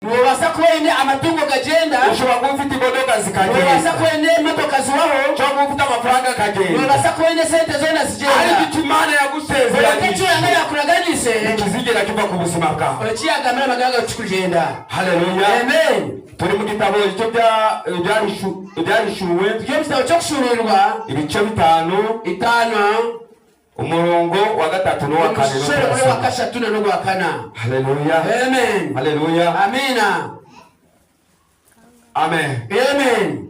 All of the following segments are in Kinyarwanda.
Nobasa kuba oine amatungo gagenda. Ushobora kuba ufite imodoka Nobasa zikagenda. kuba oine emotoka zibaho. Ushobora kuba ufite amafaranga akagenda. Nobasa kuba oine sente zoona Ariko zigyenda. icyo Imana Kwonka yagusezeranyije eki Ruhanga yakuraganise ntikizigera kiva ku buzima bwawe. eki yagambire amagara gawe tikikugyenda. Haleluya. Amen. Turi mu gitabo icyo byahishuwe. Turi omu kitabo ky'Okushuuruurirwa. Ibice 5. 5. Umurongo wa 3 n'uwa 4. Omushoro guri ogwa kashatu n'ogwa kana. Haleluya. Amen. Haleluya. Amiina. Amen. Amen.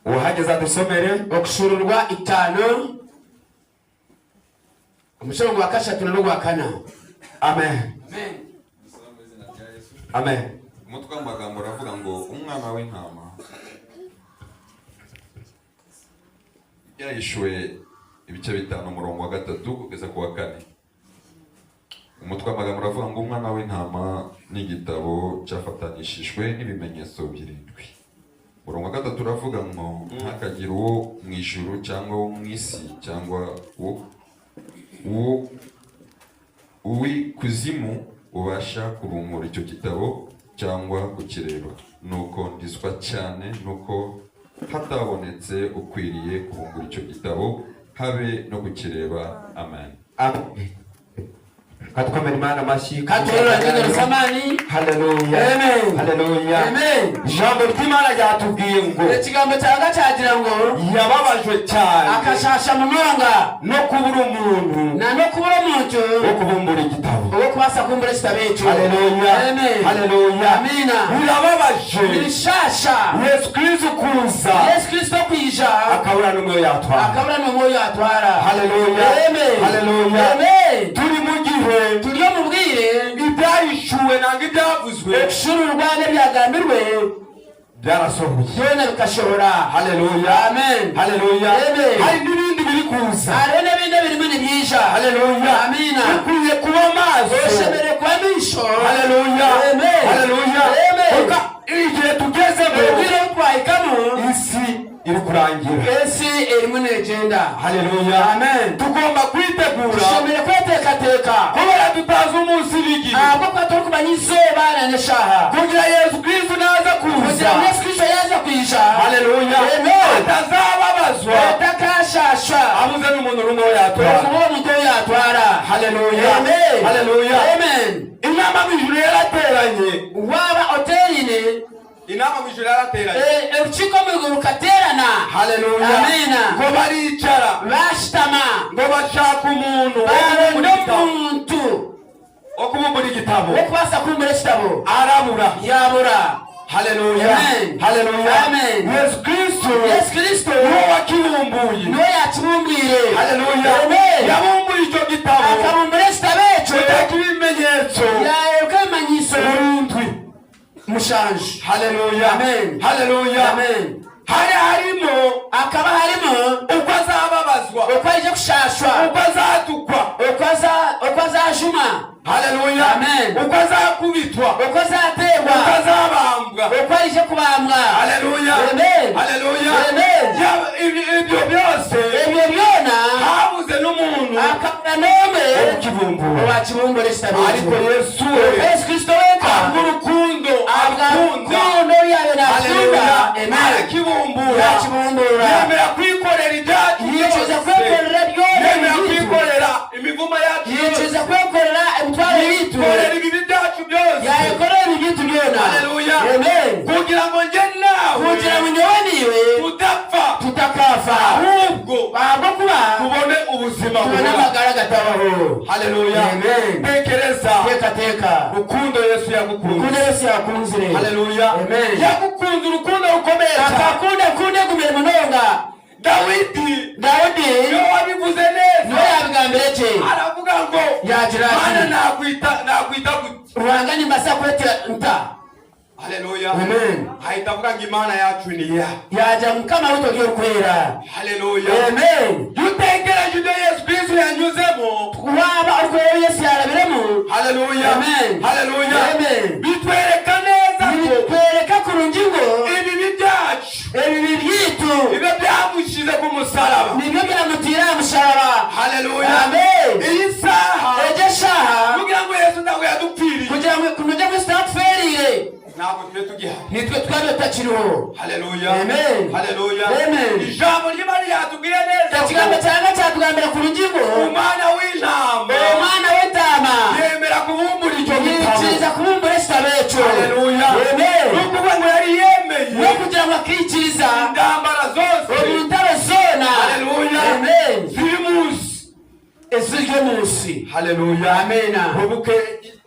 Uhageze adusomere. Okushuuruurirwa 5, omushoro gwa kashatu n'ogwa kana. Amen. Amen. Dusome mu izina rya Yesu. Amen. Umutwe w'amagambo uravuga ngo umwana w'intama. Byahishuwe ibice 5, umurongo wa 3 kugeza ku wa 4. Umutwe w'amagambo uravuga ngo umwana w'intama n'igitabo cyafatanishijwe n'ibimenyetso 7. Umurongo wa 3 uravuga ngo ntihakagire uwo mu ijuru cyangwa uwo mu isi cyangwa uwo uw'ikuzimu ubasha kubumbura icyo gitabo cyangwa kukireba. Nuko ndizwa cyane nuko hatabonetse ukwiriye kubumbura icyo gitabo habe no kukireba. Amen. Amen. Katwomera Imana amashyi. Katurora ngendo samani. Haleluya. Amen. Haleluya. Amen. Ijambo ry'Imana ryatubwiye ngo Ekigambo kyanga kyagira ngo yababajwe cyane akashasha munonga no kubura umuntu na n'okubura omuntu wo kubumbura igitabo. ow'okubaasa kubumbura ekitabo ekyo. Haleluya. Amen. Haleluya. Amina. Birababaje. Nibishasha. Yesu Kristo kuza Yesu Kristo kwija akabura n'umwe yatwara. akabura n'omwe yatwara. Haleluya. Amen. Haleluya. Amen. Turi mu gihe Turi omu bwire ibyahishuwe nanga ibyavuzwe okushuuruurwa n'ebyagambirwe byarasohoye. byona bikashohora. Haleluya. Amen. Haleluya. Amen. Hari n'ibindi biri kuza. Hariho n'ebindi ebirimu nibyija. Haleluya. Amina. Dukwiye kuba maso. Oshemereire kuba maisho. Haleluya. Amen. Haleluya. Amen. Kuko igihe tugezemo Obwire obu twahikamu isi iri kurangira. ensi erimu neegyenda. Haleluya. Amen. Tugomba kwitegura Tushemereire kweteekateeka kubera tutazi umunsi n'igihe. ahabw'okuba turikumanya izooba na n'eshaaha. Kugira Yesu Kristo naza kuza. Kugira ngu Yesu Kristo yaaza kwija. Haleluya. Amen. Atazababazwa Atakashasha abuze n'umuntu n'umwe we yatwara. okuba omuntu ou yatwara. Haleluya. Amen. Haleluya. Amen. Inama mu ijuru yarateranye. Waaba oteerine Inama mu ijuru yarateranye. Orukiiko omu iguru rukateerana. Haleluya. Amina. Ngo baricara. Bashutama. Ngo bashaka umuntu wo Baronda kubumbura igitabo. omuntu Wo kubumbura igitabo. ow'okubaasa kubumbura ekitabo. Arabura. Yabura. Haleluya. Amen. Haleluya. Amen. Yesu Kristo Yesu Kristo niwe wakibumbuye. niwe yakibumbwire. Haleluya. Amen. Yabumbuye icyo gitabo. Akabumbura ekitabo ekyo. Kitaka ibimenyetso Yayoreka ebimanyiso 7. 7. Haleluya. Amen. Haleluya. Amen. Hari harimo Hakaba harimo uko azababazwa, oku aije kushashwa, uko azatukwa, oku azajuma, haleluya, Amen. uko azakubitwa, oku azateerwa, uko azabambwa, oku aije kubambwa. Haleluya. Amen. Haleluya. Amen. Ibyo byose Ebyo byona habuze n'umuntu hakabura n'omwe wo kukibumbura. owakibumbura ekitabo Ariko ekyo. Yesu we Yesu Kristo wenka kubw'urukundo akunda, rukundo yabe nakunda. haleluya, Amen. arakibumbura, Yakibumbura. yemera kwikorera ibyacu Yicuza byose, kwekorera byona yemera ebintu. kwikorera imivumo yacu Yicuza yose, kwekorera emitwaro yitu. yikorera ibibi byacu byose. Yayekorera ebintu byona. Haleluya. Amen. Kugira ngo njye nawe Kugira ngu nyowe niiwe tudapfa, tutakafa, ahubwo ahabw'okuba tubone ubuzima tubone buhoraho. amagara gatabaho. Haleluya. Amen. Tekereza Teekateeka urukundo Yesu yagukunze. rukundo Yesu yakunzire. Haleluya. Amen. Yagukunze urukundo rukomeye cyane. Akakunda rukundo egumire munonga. Dawidi Dawudi niwe wabivuze neza. niwe yabigambire gye. Aravuga ngo Yagira ati, Mana nakwita gute? Ruhanga nimbasa kwetera nta. Haleluya. Amen. Ahita avuga ngo Imana yacu ni iya. Yagira Mukama waitu ori orikwera. Haleluya. Amen. Iyo utekereje ibyo Yesu Kristo yanyuzemo, Waaba orikureba ebi Yesu yarabiremu. haleluya. Amen. Haleluya. Amen. Bitwereka neza ko Nibitwereka kurungi ngo ibibi byacu ebibi byitu ibyo byamushyize ku musaraba. nibyo byamutiire aha musharaba. Haleluya. Amen. Iyi saha Egyo eshaaha kugira ngo Yesu ntabwo yadupfiriye. kugira ngu kunuja Kristo Ntabwo tube tugihari. Nitwe twari tutakiriho. Haleluya. Amen. Haleluya. Amen. Ijambo ry'Imana ryatubwiye neza Ekigambo ngo kyanga kyatugambira ku rugingo umwana w'intama omwana w'entaama yemera kubumbura icyo gitabo. Yikiriza kubumbura ekitabo ekyo. Haleluya. Amen. Ni ukuvuga ngo yari yemeye N'okugira ngu akikiriza intambara zose, omu ntaro zoona. Haleluya. Amen. Ziri munsi. Eziri omu nsi. Haleluya. Amena. Wibuke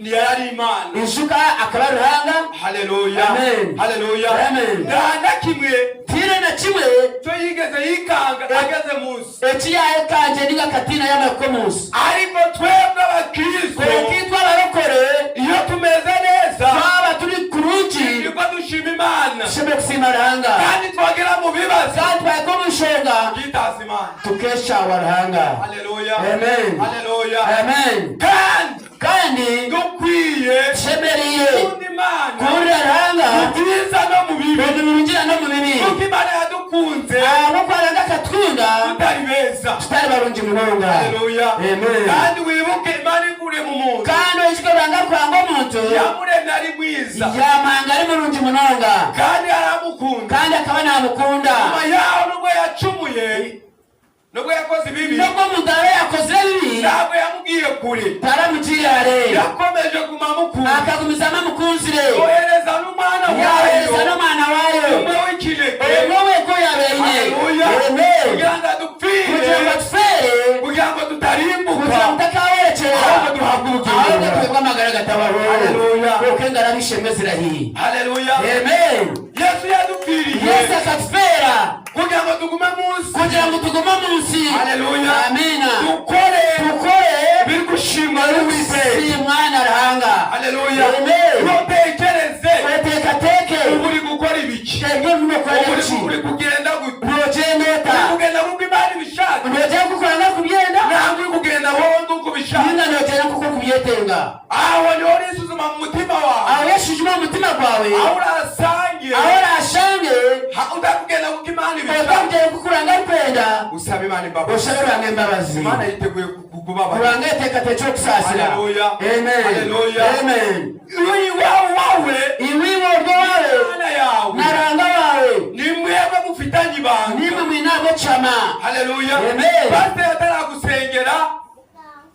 ntiyari Imana. Ijuka akaba Ruhanga. Haleluya. Amen. Haleluya. Amen. Nta na kimwe Tiire na kimwe cyo yigeze yikanga ageze munsi. Ekiyayekanje ninga katina y'amako mu nsi. Ariko twebwe abakristo, Kwekitwa abarokore, iyo tumeze neza, twaba turi kurungi, nibwo dushima Imana. Tushobore kusiima Ruhanga. Kandi twagera mu bibazo, Kandi twahika omu nshonga, twitaza Imana. tukeshawa Ruhanga. Haleluya. Amen. Haleluya. Amen. Kandi Kandi dukwiye tushemereire gukunda Imana kuwurira Ruhanga mu byiza no mu bibi, omu birungi na n'omu bibi, kuko Imana yadukunze ahabw'okuba Ruhanga akatwinga tutari beza. Tutari barungi munonga. Haleluya. Amen. Kandi wibuke Imana ikure mu muntu, Kandi oijukye Ruhanga kwanga omuntu, yamuremye ari mwiza, yamanga ari murungi munonga, kandi aramukunda. Kandi akaba namukunda. Nyuma yaho, nubwo yacumuye, nubwo yakoze ibibi, Nubwo omuntu aba yakozire bibi, ntabwo yamubwiye kure. Taramugirare. Yakomeje kuguma amukunda. Akagumizamu amukunzire. Yohereza n'umwana Yahereza wayo n'omwana wayo umwe w'ikinege. Omwe weko yabeine. Haleluya. Amen. Kugira ngo adupfire, Kugira ngo atufere, kugira ngo tutarimbuka, kugira ngo tutakawerekyera, ahubwo duhabwe ahubwo ubugingo. Twebwe amagara gatabaho. Haleluya. Kuko engaro abishemwe zirahiye. Haleluya. Amen. Yesu yadupfiriye Yesu akatufeera kugira ngo tugume munsi, kugira ngo tugume mu nsi. Haleluya. Amina. Dukore Tukore biri gushimwa n'Uwiteka. Si mwana Ruhanga. Haleluya. Amen. Ntutekereze Weteekateeke. ubu uri gukora ibiki, Ebyo bimukora ubu ki? uri kugenda gute? Nogenda ota? Uri kugenda nk'uko Imana ibishaka? Nogenda kukora nga kubyenda? Ntabwo uri kugenda wowe nk'uko ubishaka. Ninga nogenda kuko kubyetenga? Aho niho urisuzuma mu mutima wawe. Aho yeshujuma mu mutima gwawe. Aho urasange Aho orashange utakugenda nk'uko Imana ibishaka, otakugenda kukura nga arikwenda, usaba Imana imbabazi. Oshabe Ruhanga embabazi. Imana yiteguye kukubabarira. Ruhanga yeteekateekire okusaasira. Haleluya. Amen. Haleluya. Amen. Iwawe wawe Iwiwe orwo wawe Imana yawe na Ruhanga wawe, ni mwebwe mufitanye ibanga. Nimwe mwinabwo kyama. Haleluya. Amen. Pasiteri ataragusengera,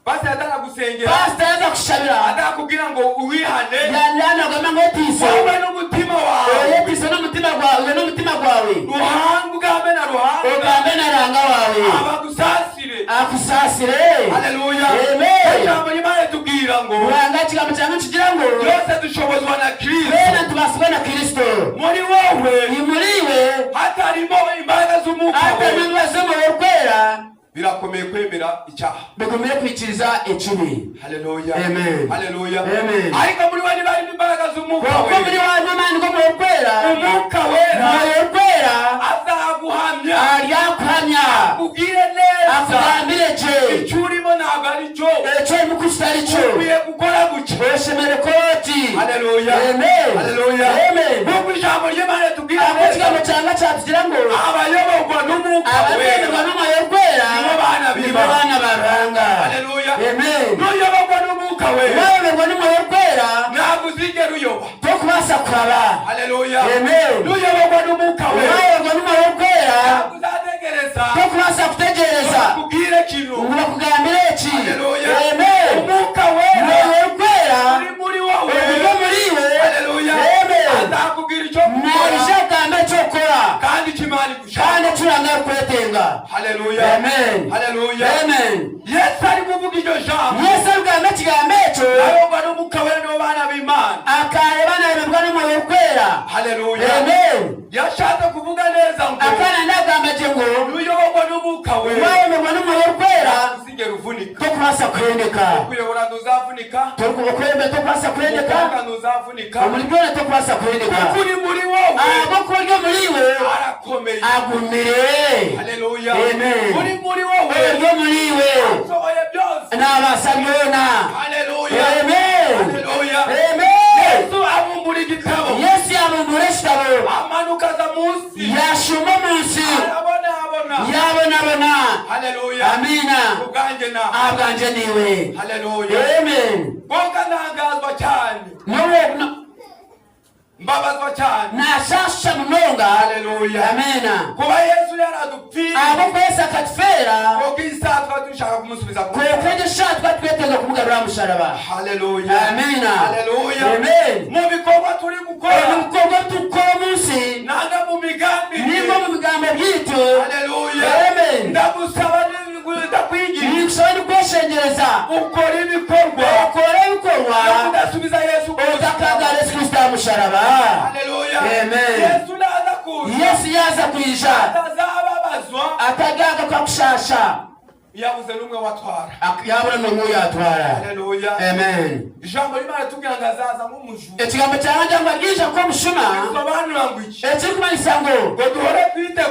pasiteri ataragusengera, Pasita yaza kushabira, atakubwira ngo wihane, yanagamba ngo otiise, wowe n'umutima wawe, oyetiise n'omutima gwawe, n'omutima gwawe, Ruhanga ugambe na Ruhanga, ogambe na Ruhanga wawe, abagusaasire. Akusaasire. Haleluya. Amen. Ijambo ry'Imana ritubwira ngo Ruhanga ekigambo kyange kigira ngo byose dushobozwa na Kristo. Twena tubasibwe na Kristo. Muri wowe Ni muriwe hatarimo imbaraga z'umwuka atarimu we, embabazi z'omwoyo orikwera, birakomeye kwemera icyaha. Bigumire kwikiriza ekibi. Haleluya. Amen. Haleluya. Amen. Ariko muri we niba harimo imbaraga z'umwuka Kuko we, muri wanyu amaani g'omwoyo orikwera, umwuka wera omwoyo orikwera azaguhamya, aryakuhamya, akubwire neza akugambire kye icyo urimo ntabwo ari cyo, ekyo orimu kitari kyo, ukwiye gukora gutya. Oshemere kooti. Haleluya. Amen. Haleluya. Amen. Nk'uko ijambo ry'Imana ritubwira Aho neza, ekigambo kyanga kyatugira ngo abayoborwa n'umwuka wera abarwemerwa n'omwoyo orikwera nibo bana nibo b'Imana. baana ba Ruhanga. Haleluya. Amen. Nuyoborwa n'umwuka wera, Wayoberwa n'omwoyo orikwera, ntabwo uzigera uyoba. Tokubaasa kuhaba. Haleluya. Amen. Nuyoborwa n'umwuka wera, Wayoberwa n'omwoyo orikwera, ntabwo uzategereza tokubaasa kutegereza bakubwire kino. Ngu bakugambire eki. Haleluya. Amen. Umwuka wera Omwoyo orikwera uri muri wowe, oguri omuriwe. Haleluya, Amen. azakubwira icyo gukora, Naija kugamba ekyokukora, kandi icyo Imana igushaka. Kandi eki Ruhanga arikwetenga. Haleluya. Amen. Haleluya. Amen. Yesu ari kuvuga iryo jambo, Yesu arikugamba ekigambo ekyo, ayoborwa n'umwuka wera nibo bana b'Imana. Akareba narebwa n'omwoyo orikwera. Haleluya. Amen. Yashatse kuvuga neza ngo Akana ndagamba gye ngo nuyoborwa n'umwuka wera, wayoberwa n'omwoyo orikwera, uzigera uvunika. Tokubaasa kuhendeka. Kuyobora ntuzavunika. Okwembe tokubaasa kuhendeka. Gutanga ntuzavunika. Omuri byona tokubaasa kuhendeka. Kuko uri muri wowe Ahabw'okuba ori omuriwe arakomeye. Agumire. Haleluya. Amen. Uri muri wowe Ori omuriwe ashoboye byose. Nabaasa byona. Haleluya. Amen. Haleluya. Amen. Yesu abumbura igitabo, Yesu yabumbura ekitabo, amanuka aza munsi, yashuma omunsi, arabona abona. Yabonabona. Haleluya. Amina. Ubwanjye na Ahabwanje niwe. Haleluya. Amen. Konka ntangazwa cyane Nowe Mbabazwa cyane. Nashasha munonga. Haleluya. Amena. Kuba Yesu yaradupfiriye, Abo kwesa akatufera, kuko isaha twari dushaka kumusubiza ku kwekwegesha twatwetenga kumugarura musharaba. Haleluya. Amena. Haleluya. Amen. Mu bikorwa turi gukora, Ebikorwa tukora munsi, nanga mu migambi, nimba mu bigambo byitu. Haleluya. Amen. Ndagusaba, ndakwigisha, Nikusaba nikweshengereza, ukora ibikorwa okora ebikorwa no kudasubiza Yesu ku musaraba. otakagara Yesu Kristo aha musharaba. Haleluya. Amen. Yesu naza kuza, Yesu yaza kwija, atazababazwa atagaga kwakushasha, yabuze n'umwe watwara. Yabura n'umwe yatwara. Haleluya. Amen. Ijambo ry'Imana ritubwira ngo azaza nk'umujura. Ekigambo kyanjye ngo aryija ko mushuma. Bisobanura ngo iki? Ekirikumanyisa ngo Ngo duhore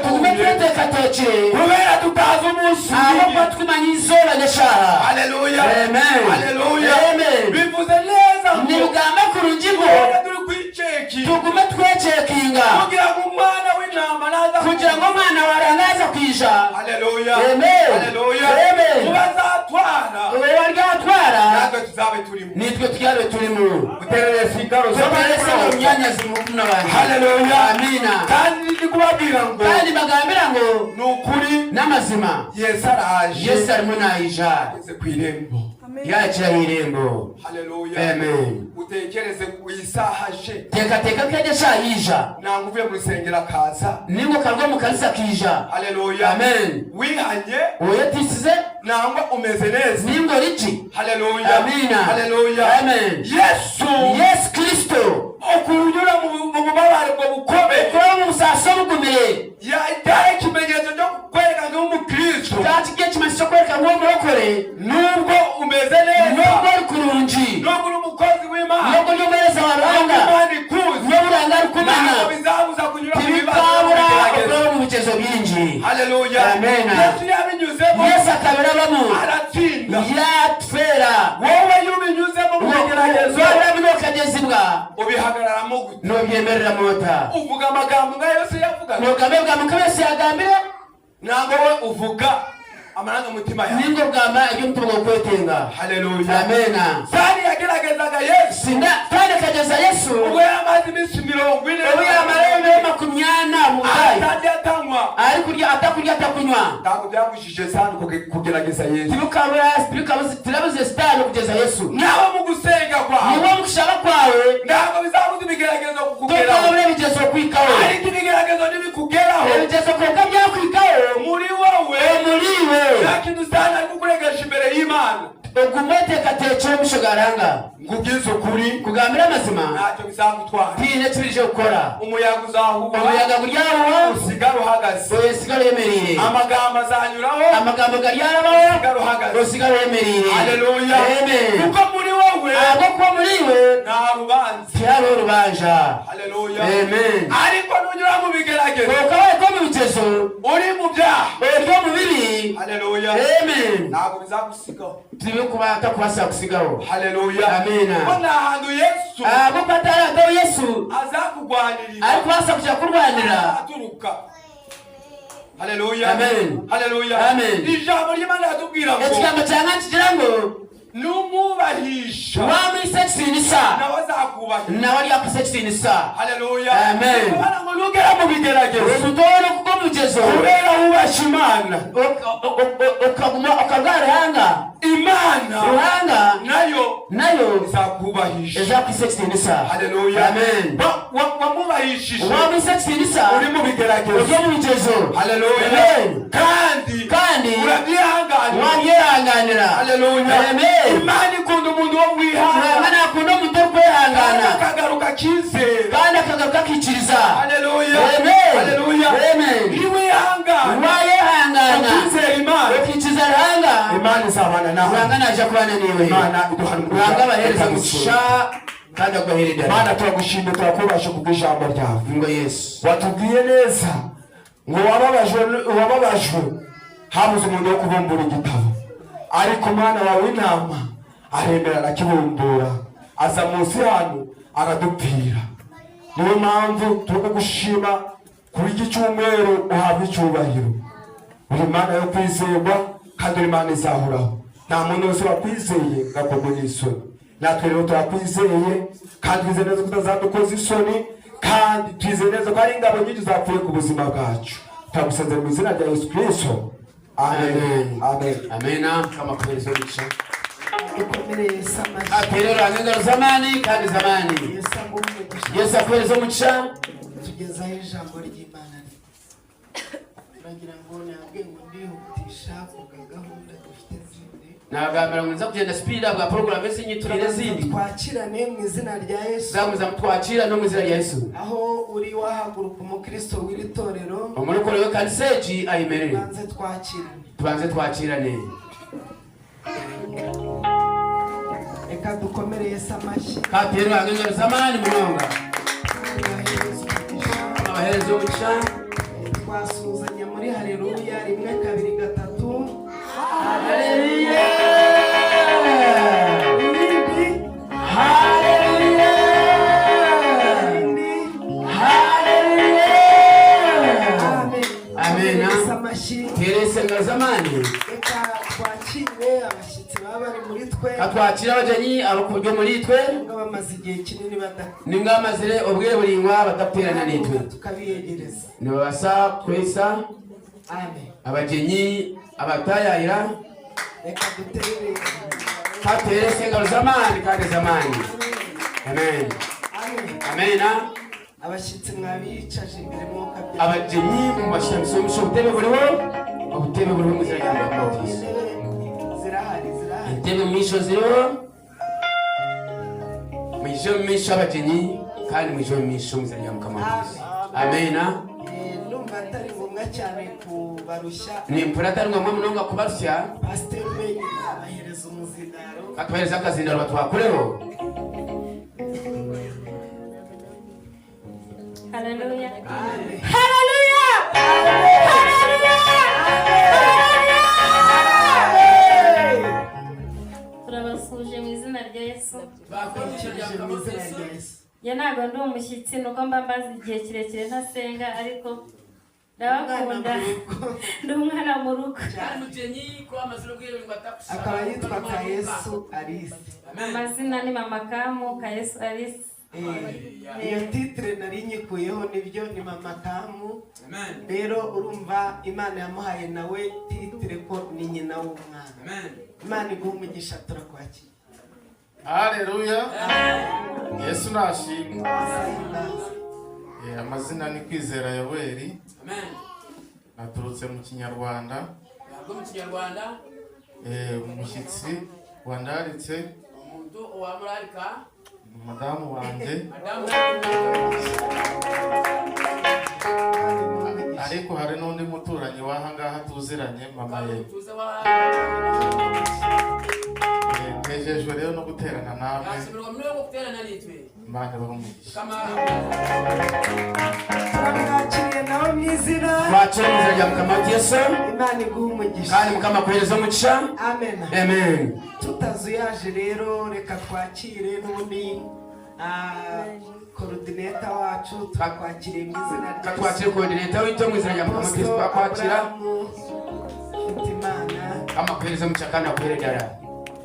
tugume twiteguye, tweteekateekire, kubera tutazi umunsi aho n'igihe. kuba tukumanya izooba n'eshaaha. Haleluya. Amen. Haleluya. Amen. Bivuze neza ngo Nibugamba kurungi ngo duhore turi kwiceki, tugume twecekinga, kugira ngo umwana w'intama naza, kugira ngo omwana warangaza kwija. Haleluya. Amen. Haleluya. Amen. Muba azatwara, Owe baryatwara, natwe tuzabe turimo. Nitwe tyabe turimo. Muterere ingaro. Tuterese mu myanya zimukuna bange. Haleluya. Amina. Kandi ndi kubabwira ngo Kandi bagambira ngo ni ukuri, n'amazima, Yesu araje. Yesu arimo nayija. Ageze ku irembo. Yakira irembo. Haleluya. Amen. Utekereze ku isaha aje. Tekateka kegesha yija. Ntabwo uvuye mu rusengero akaza. Ningo karwa mu kanisa kija. Haleluya. Amen. Wihanye Oyetisize, nangwa umeze neza. Ningo riki. Haleluya. Amina. Haleluya. Amen. Yesu Yesu Kristo okunyura mu bubabare bwo bukomeye, kuba mu busaso bugumire, yajyaye ikimenyetso cyo kwereka nk'umukristo, kyakigiye ekimanyiso cyo kwereka ng'omurokore, nubwo umeze neza, nubwo ori kurungi, nubwo uri umukozi w'Imana, nubwo ori omuheereza wa nubwo Ruhanga, Imana ikuzi, n'obu Ruhanga arikumanya, ntabwo bizabuza kunyura mu bibazo tibikabura n'ibigeragezo. okuba mu bigezo bingi. Haleluya. Amen. Yesu yabinyuzemo, Yesu akabirabamu, aratsinda. Yatufeera. Wowe iyo ubinyuzemo mu bigeragezo, warabino okagezibwa, ubihagararamo gute? Nobyemerera mota? Uvuga amagambo nka Yesu yavugaga? Nogambe bwa mukama Yesu yagambire? Ntabwo we uvuga amarangamutima yawe. Ningo bwamba eby'omutima gwokwetenga. Haleluya. Amena. Sani yageragezaga Yesu. Sinda kandi akageza Yesu. Ubwo yari iminsi 40, Obu yamara ebiro 40 mu butayu, atarya atanywa, ari kurya atakurya atakunywa, ntabwo byabujije Sani kugerageza Yesu. Tirabuze sitaani okugeza Yesu. Nawe mu gusenga kwawe, Niwe mu kushaba kwawe, ntabwo bizabuza ibigeragezo kukugeraho, tokabura ebigezo okwikaho. Ariko ibigeragezo ntibikugeraho, Ebigezo konka byakwikaho, muri wowe, omuriwe, nta kintu Sani ari kukuregesha imbere y'Imana. Ogume oteekateekire omusho garanga. Nkubwize ukuri, Kugambira amazima, ntacyo bizagutwara. Tiine ekibirije kukora. Umuyaga uzahuha, Omuyaga guryahuha, usigare uhagaze. Osigare oyemeriire. Amagambo azanyuraho, Amagambo garyarabaho, usigare uhagaze. Osigare oyemeriire. Haleluya. Amen. Kuko muri wowe Ahabw'okuba omuriwe nta rubanza. Tihariho orubanja. Haleluya. Amen. Ariko nunyura mu bigeragezo, Konka wareka omu bigyezo, uri mu byaha, ori omu bibi, haleluya, amen, ntabwo bizagusigaho. Tibikuba kubasa kusigaho. Haleluya. Amina. Ko nta hantu Yesu Ahabw'okuba ataragaho Yesu azakugwanirira, arikubasa kuja kurwanira. Aturuka. Haleluya. Amen. Haleluya. Amen. Ijambo ry'Imana riratubwira ngo Ekigambo kyange kigira ngo numubahisha, wamwisa ekitiinisa, nawe azakubahisha. Nawe aryakusa ekitiinisa. Haleluya. Amen. Bisobanura ngo nugera mu bigeragezo, Omutoore okugwa omu bigyezo, kubera wubashye Imana, okaguma okarwa Ruhanga, Imana Ruhanga nayo nayo izakubahisha. Ezakwisa ekitiinisa. Haleluya. Amen. Wamubahishije Wamwisa ekitiinisa uri mu bigeragezo, ori omu bigyezo. Haleluya. Amen. Kandi Kandi urabyihanganira. Wabyehanganira. Haleluya. Amen. Imana ikunda umuntu wo Ruhanga wihangana, nakunda omuntu kandi orikwehangana, akagaruka akizera. Kandi akagaruka akikiriza. Haleluya. Amen. Haleluya. Amen. Niwihangana, Wayehangana, ukizera Imana, okikiriza Ruhanga, Imana izabana nawe. Ruhanga naija kubana niwe. Imana iduhana umugisha. Ruhanga abahereza mugisha kandi aguhere ddala. Mana, turagushimye, turakubasha kubw'ijambo ryawe. Ngo Yesu Watubwiye neza ngo wababajwe, wababajwe habuze umuntu wo kubumbura igitabo, ariko umwana wawe w'intama aremera arakibumbura, aza munsi hano aradupfira. Niyo mpamvu turi kugushima kuri iki cyumweru. Uhabwa icyubahiro, uri Imana yo kwizerwa kandi uri Imana izahoraho. Nta muntu wese wakwizeye ngo akorwe n'isoni. Natwe rero turakwizeye kandi twizeye neza ko utazadukoza isoni. Kandi twizeye neza ko hari ingabo nyinshi zapfuye ku buzima bwacu. Turagusenze mu izina rya Yesu Kristo, amen, amen. Amena. Mukama akuhereze omugisha. Dukomere Yesu amashyi. Aterero angengaro z'amaani kandi z'amaani. Yesu aguhe umugisha. Yesu akuhereze omugisha. Tugezaho ijambo ry'Imana turagira ngo nabwe ngo ndihutisha kuga gahunda dufite zindi. Nagambira ngo nza kugenda speed bwa porogaramu ezinyiturire zindi. Twakirane mu izina rya Yesu. Zamuza mutwakira no mu izina rya Yesu. Aho uri wahaguruka, umukristo w'iri torero. Omurokore w'ekanisa egi ayemerere. Banze twakirane. Tubanze twakirane. Reka dukomere Yesu amashyi. Katerero angengaro z'amaani munonga. Tubahereze umugisha. Abahereze omugisha. Twasuhuzanya muri haleluya, rimwe, kabiri, gatatu. Haleluya. Irindi. Haleluya. Irindi. Haleluya. Amen. Amen. Yesu amashyi. Terese engaro z'amaani. Reka twakire abashyitsi baba bari muri twe. Katwakira abagenyi abakuryo muri twe. Ngo bamaze igihe kinini badakora. Ningamazire obwire buringwa badaterana nitwe. Tukabiyegereza. Nibabasa kwesa. Amen. Abagenyi abatayayira. Reka dutere. Katerese engaro z'amaani kandi z'amaani. Amen. Amen. Amena. Abashyitsi mwabicaje imbere, mwuka bya. Abagenyi mubashiramisa omusha, obutebe buriho, obutebe buriho mu izina rya Mukama Yesu. Intebe zirahari, zirahari. Entebe mu maisho ziriho, mwije mu maisho abagenyi, kandi mwije mu maisho mu izina rya Mukama Yesu. Amena. Ndumva atari ngombwa cyane kubarushya. Nimpura atari ngombwa munonga kubarusya. Pasiteri wenyine abahereza umuzindaro. Katubahereza akazindaro batwakureho. Haleluya. Amen. Haleluya. Haleluya. Turabasuhuje mu izina rya Yesu. Bakurikije mu izina rya Yesu. Njye ntabwo ndi umushyitsi, nuko mba maze igihe kirekire ntasenga, ariko ndabakunda. Ndi umwana mu rugo. Akaba yitwa Kayesu Alice. Amazina ni Mama Kamu Kayesu Alice. Iyo titre nari nyikuyeho, nibyo, ni Mama Kamu. Rero urumva Imana yamuhaye nawe titre ko ni nyina w'umwana. Imana iguha umugisha, turakwakira. Haleluya! Yesu nashimwe. Amazina ni Kwizera Yoweri, naturutse mu Kinyarwanda. Ntabwo mu Kinyarwanda. Umushyitsi wandaritse Umuntu wamurarika ni madamu wanjye. Madamu. Ariko hari n'undi muturanyi w'aha ngaha tuziranye, mama ye. Tuze wa. Nejejwe rero no guterana namwe. Yasubirwa muri wo guterana nitwe. Imana ibahe umugisha. Kama. Turamwakiriye nawe mu izina. Twakira mu izina rya Mukama Yesu. Imana iguha umugisha. Kandi Mukama akuhereza umugisha. Amen. Amen. Tutazuyaje rero, reka twakire n'ubundi coordinator wacu, turakwakiriye mu izina rya Katwakire coordinator wito mu izina rya Mukama Yesu, twakwakira. Mfitimana. Kama akuhereza umugisha kandi akuhere.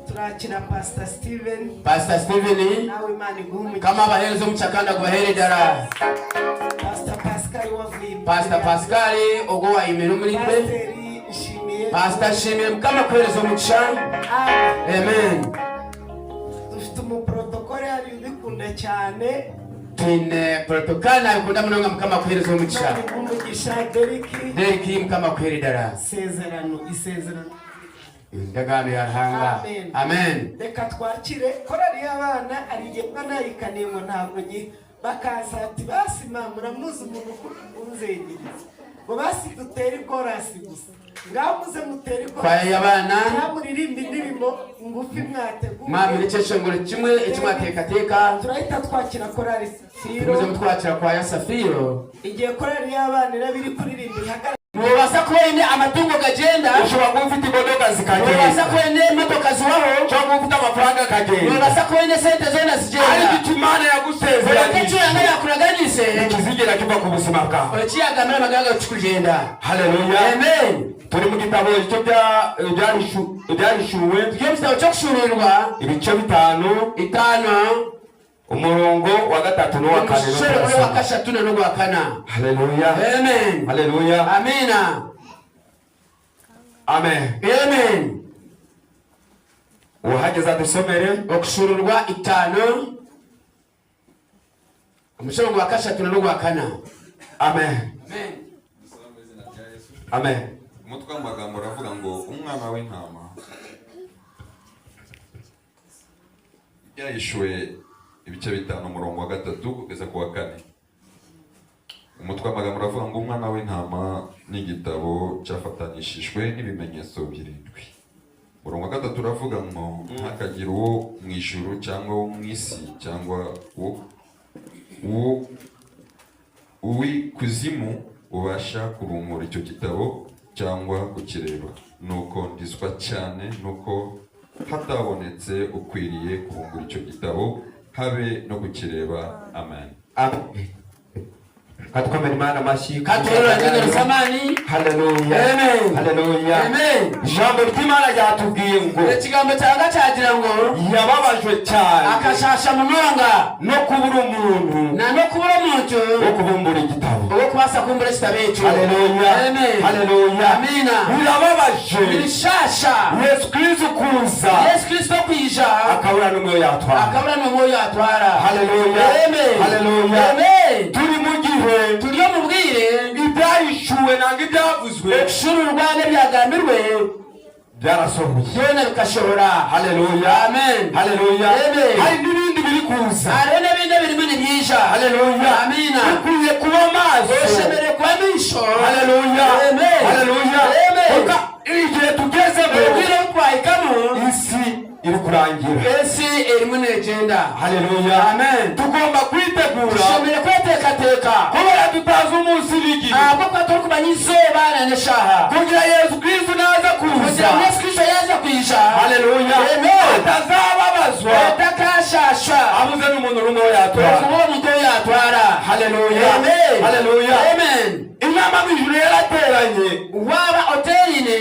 Turakira Pastor Steven. Pastor Steven. Nawe Imana iguha umugisha. Kama abahereza umugisha kandi aguhere. Pastor Pascal wavuye imbere. Pastor Pascal ogwo wayimira muri twe. Pasiteri Nshimiye. Pastor Shimiye, Mukama akuhereza umugisha. Amen. Amen. Dufite umuprotokole hari ubikunda cyane. Twine protocol nabikunda munonga, Mukama akuhereza umugisha. Imana iguha umugisha, Deriki. Deriki, Mukama akuhere. Isezerano, isezerano. Indagano ya Ruhanga. Amen. Amen. Reka twakire korali y'abana. Hari igihe mba nayikaniye ngo ntabwo ngi bakaza ati: "Basi mama, muramuzi umuntu unzegereza ngo basi dutere ikorasi gusa." Ngaho muze mutere ikorasi. Kwaya y'abana. Ngaho muririmba indirimbo ngufi mwateguye. Mwamira icyeshongoro kimwe icyo mwatekateka. Turahita twakira korali Safiro. Tumaze mutwakira kwa Safiro. Igihe korali y'abana iraba iri kuririmba, ihagarara. Ntubasha kubona amatungo gagenda. Ushobora kuba ufite imodoka Ntubasha zikagenda. kubona imodoka zibaho. Ushobora kuba ufite amafaranga akagenda. Ntubasha kubona sente zona zigenda. Ariko icyo Imana Icyo yagusezeranije yakuraganise ntikizigera kiva ku buzima bwawe. Ukiyagamira amaganga kugenda. Haleluya. Amen. Turi mu gitabo cyo byahishuwe. Tugiye mu gitabo cyo gushurirwa. Ibice 5. 5. Umurongo wa gatatu n'uwa kane. Omusore guri wa kashatu n'ogwa kana. Haleluya. Amen. Haleluya. Amina. Amen. Amen. Uhageze adusomere. Okushururwa 5 omusore gwa kashatu n'ogwa kana. Amen. Amen. Amen. Umutwe w'amagambo uravuga ngo umwana w'intama. Ibyahishuwe ibice 5 umurongo wa 3 kugeza ku wa 4. Umutwe w'amagambo uravuga ngo umwana w'intama n'igitabo cyafatanishijwe n'ibimenyetso 7. Umurongo wa 3 uravuga ngo ntihakagire uwo mu ijuru cyangwa uwo mu isi cyangwa uwo uw'ikuzimu ubasha kubumbura icyo gitabo cyangwa kukireba. Nuko ndizwa cyane nuko hatabonetse ukwiriye kubumbura icyo gitabo habe no kukireba. Amen. Amen. Katkomera Imana amashyi. Katorora ngeno samani. Haleluya. Amen. Haleluya. Amen. Ijambo ry'Imana ryatubwiye ngo ekigambo cyanga cyagira ngo yababajwe cyane akashasha munonga no kubura umuntu na no kubura omuntu wo kubumbura igitabo. Owo kubasa kumbura ekitabo ekyo. Haleluya. Amen. Haleluya. Amina. Birababaje. Birishasha. Yesu Kristo kuza. Yesu Kristo kwija. Akabura n'umwe yatwara. Akabura n'umwe yatwara. Haleluya. Amen. Haleluya. Amen. Turi mu gihe turi mu bwire ibyahishuwe nanga ibyavuzwe okushururwa n'ebyagambirwe byarasohoye byona bikashobora. Haleluya. Amen. Haleluya. Amen. Hari n'ibindi biri kuza. Hariho n'ebindi ebirimu nibyija. Haleluya. Amina. Dukwiye kuba maso. Oshemereire kuba maisho. Haleluya. Amen. Haleluya. Amen. Kuko igihe tugezemo obwire obutwahikamu isi iri kurangira. Ensi erimu neegyenda. Haleluya. Amen. Tugomba kwitegura. Tushemereire kweteekateeka. Kubera tutazi umunsi n'igihe. Ahabw'okuba turikumanya izooba n'eshaaha. Kugira Yesu Kristo naza kuza. Kugira ngu Yesu Kristo yaaza kwija. Haleluya. Amen. Atazababazwa. Atakashasha. Abuze n'umuntu n'umwe we yatwara. Okuba omuntu oyo yatwara. Haleluya. Amen. Haleluya. Amen. Inama mu ijuru yarateranye. Waaba oteerine.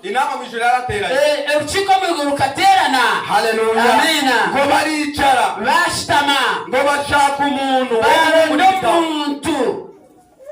Inama mu ijuru yarateranye. Orukiiko mu iguru rukaterana. Haleluya. Amina. Ngo baricara. Bashitama. Ngo bashaka umuntu. Baronda omuntu.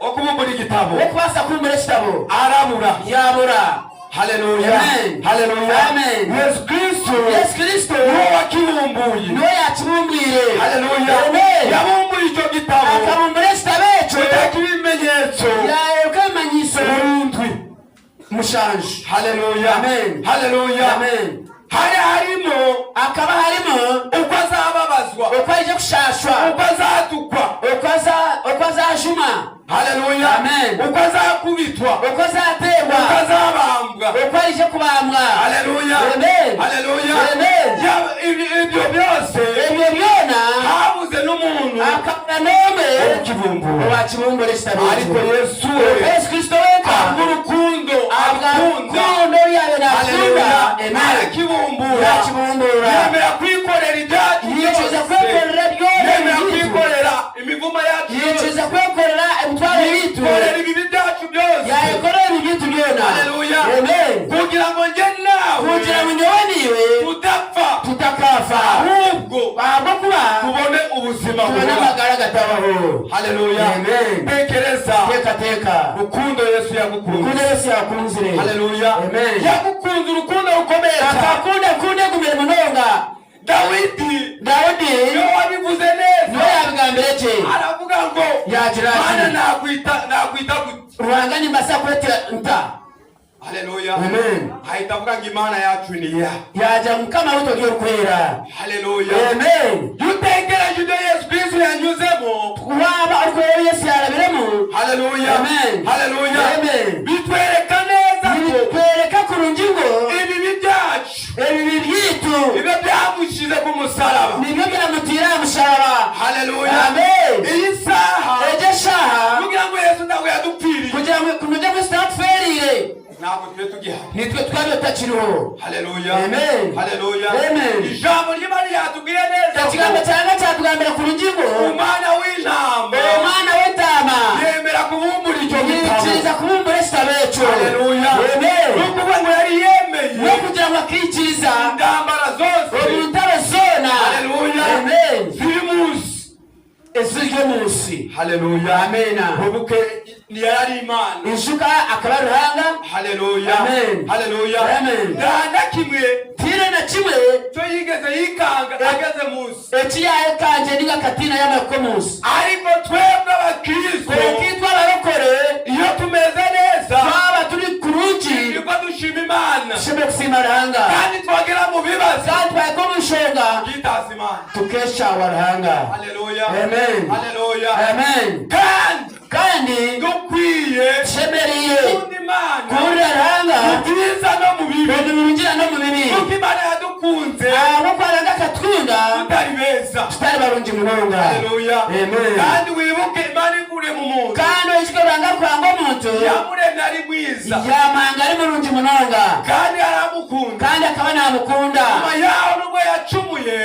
Wo kubumbura igitabo. Wo kubasa kubumbura ekitabo. Arabura. Yabura. Haleluya. Amen. Haleluya. Amen. Yesu Kristo. Yesu Kristo. Niwe wakibumburiye. Niwe yakibumbwire. Haleluya. Amen. Yabumbuye icyo gitabo. Akabumbura ekitabo ekyo. Kitako ibimenyetso. Yayoka ebimanyiso. 7. 7. Haleluya. Amen. Haleluya. Amen. Hari harimo akaba harimo uko azababazwa. Uko aije kushashwa. Uko azatukwa. Uko azajuma. Haleluya. Amen. Uko azakubitwa. Uko azaterwa. Uko azabambwa. Uko aije kubambwa. Haleluya. Amen. Haleluya. Amen. Ibyo byose. Ebyo byona. Habuze n'umuntu. Akabura n'omwe. Okibumbura. Owakibumbura ekitabo ekyo. Ariko Yesu we. Yesu Kristo wenka. Abw'urukundo. Abw'urukundo yabe nakunda. Amen. Arakibumbura. Yakibumbura. Yemera kwikorera ibyacu Yicuza byose. kwekorera byona Yemera ebintu. kwikorera imivumo yacu Yicuza kwekorera emitwaro yitu. Yikorera ibibi byacu byose. Yayekorera ebintu byona. Haleluya. Amen. Kugira ngo nje nawe. Kugira ngo nyowe niwe. Tudapfa. Tutakafa. Ahubwo. Ahabw'okuba. Tubone ubuzima Tubone buhoraho. amagara gatabaho. Haleluya. Amen. Tekereza. Teka teka. Rukundo Yesu yagukunze. Rukundo Yesu yakunzire. Haleluya. Amen. Yagukunze urukundo rukomeye cyane. Akakunda kunde gumire munonga. Dawidi. Dawidi. Niwe wabivuze neza. Niwe yabigambire kye. Aravuga ngo Yagira ati. Mana nakwita gute? Ruhanga nimbasa kwetera nta. Haleluya. Amen. Ahita avuga ngo Imana yacu ni ya. Yaja Mukama witu ory'orukwera. Haleluya. Amen. Iyo utekereje ibyo Yesu Kristo yanyuzemo. Waba uri Yesu yarabiremo. Haleluya. Amen. Haleluya. Amen. Bitwereka neza ko bitwereka kurungi ngo ibibi byacu. Ebibi byitu. Ibyo byamushize ku musaraba. Nibyo byamutira musaraba. Haleluya. Amen. Iyi saha. Ejo shaha. Kugira ngo Yesu ntabwo yadupfiriye. Kugira ngo kunoja Kristo atupfiriye. Ntabwo twe tugihari. Nitwe twari tutakiriho. Haleluya. Amen. Haleluya. Amen. Ijambo ry'Imana ryatubwiye neza. Ekigambo cyanga cyatugambira ku rugingo. Umwana w'intama. Umwana w'intama. Yemera kubumbura icyo gitabo. Yikiriza kubumbura ekitabo ekyo. Haleluya. Amen. Ni ukuvuga ngo yari yemeye. No kugira ngo akikiriza. Intambara zose. Omu ntaro zona. Haleluya. Amen. Ziri mu omunsi. Haleluya. Amena. Wibuke ntiyari Imana. Ijuka akaba Ruhanga. Haleluya. Amen. Haleluya. Amen. Nta na kimwe Tire na kimwe cyo yigeze yikanga ageze munsi. Eki yayekanje ninga katina y'amako munsi. Ariko twebwe abakristo, Twekitwa abarokore, iyo tumeze neza, twaba turi kurungi, nibwo dushima Imana. Tushobore kusima Ruhanga. Kandi twagera mu bibazo, Kandi twahika omu nshonga, twitaza Imana. tukeshawa Ruhanga. Haleluya. Amen. Haleluya. Amen. Kandi Kandi dukwiye tushemereye gukunda Imana kuhurira Ruhanga mu byiza no mu bibi, bintu birungira no mu bibi, kuko Imana yadukunze ahabwokuba Ruhanga akatwinda tutari beza. Tutari barungi munonga. Haleluya. Amen. Kandi wibuke, Imana ikure mu muntu, Kandi oijuke Ruhanga kwanga omuntu, yamuremye ari mwiza, yamanga ari murungi munonga, kandi aramukunda. Kandi akaba namukunda. Nyuma yaho, nubwo yacumuye,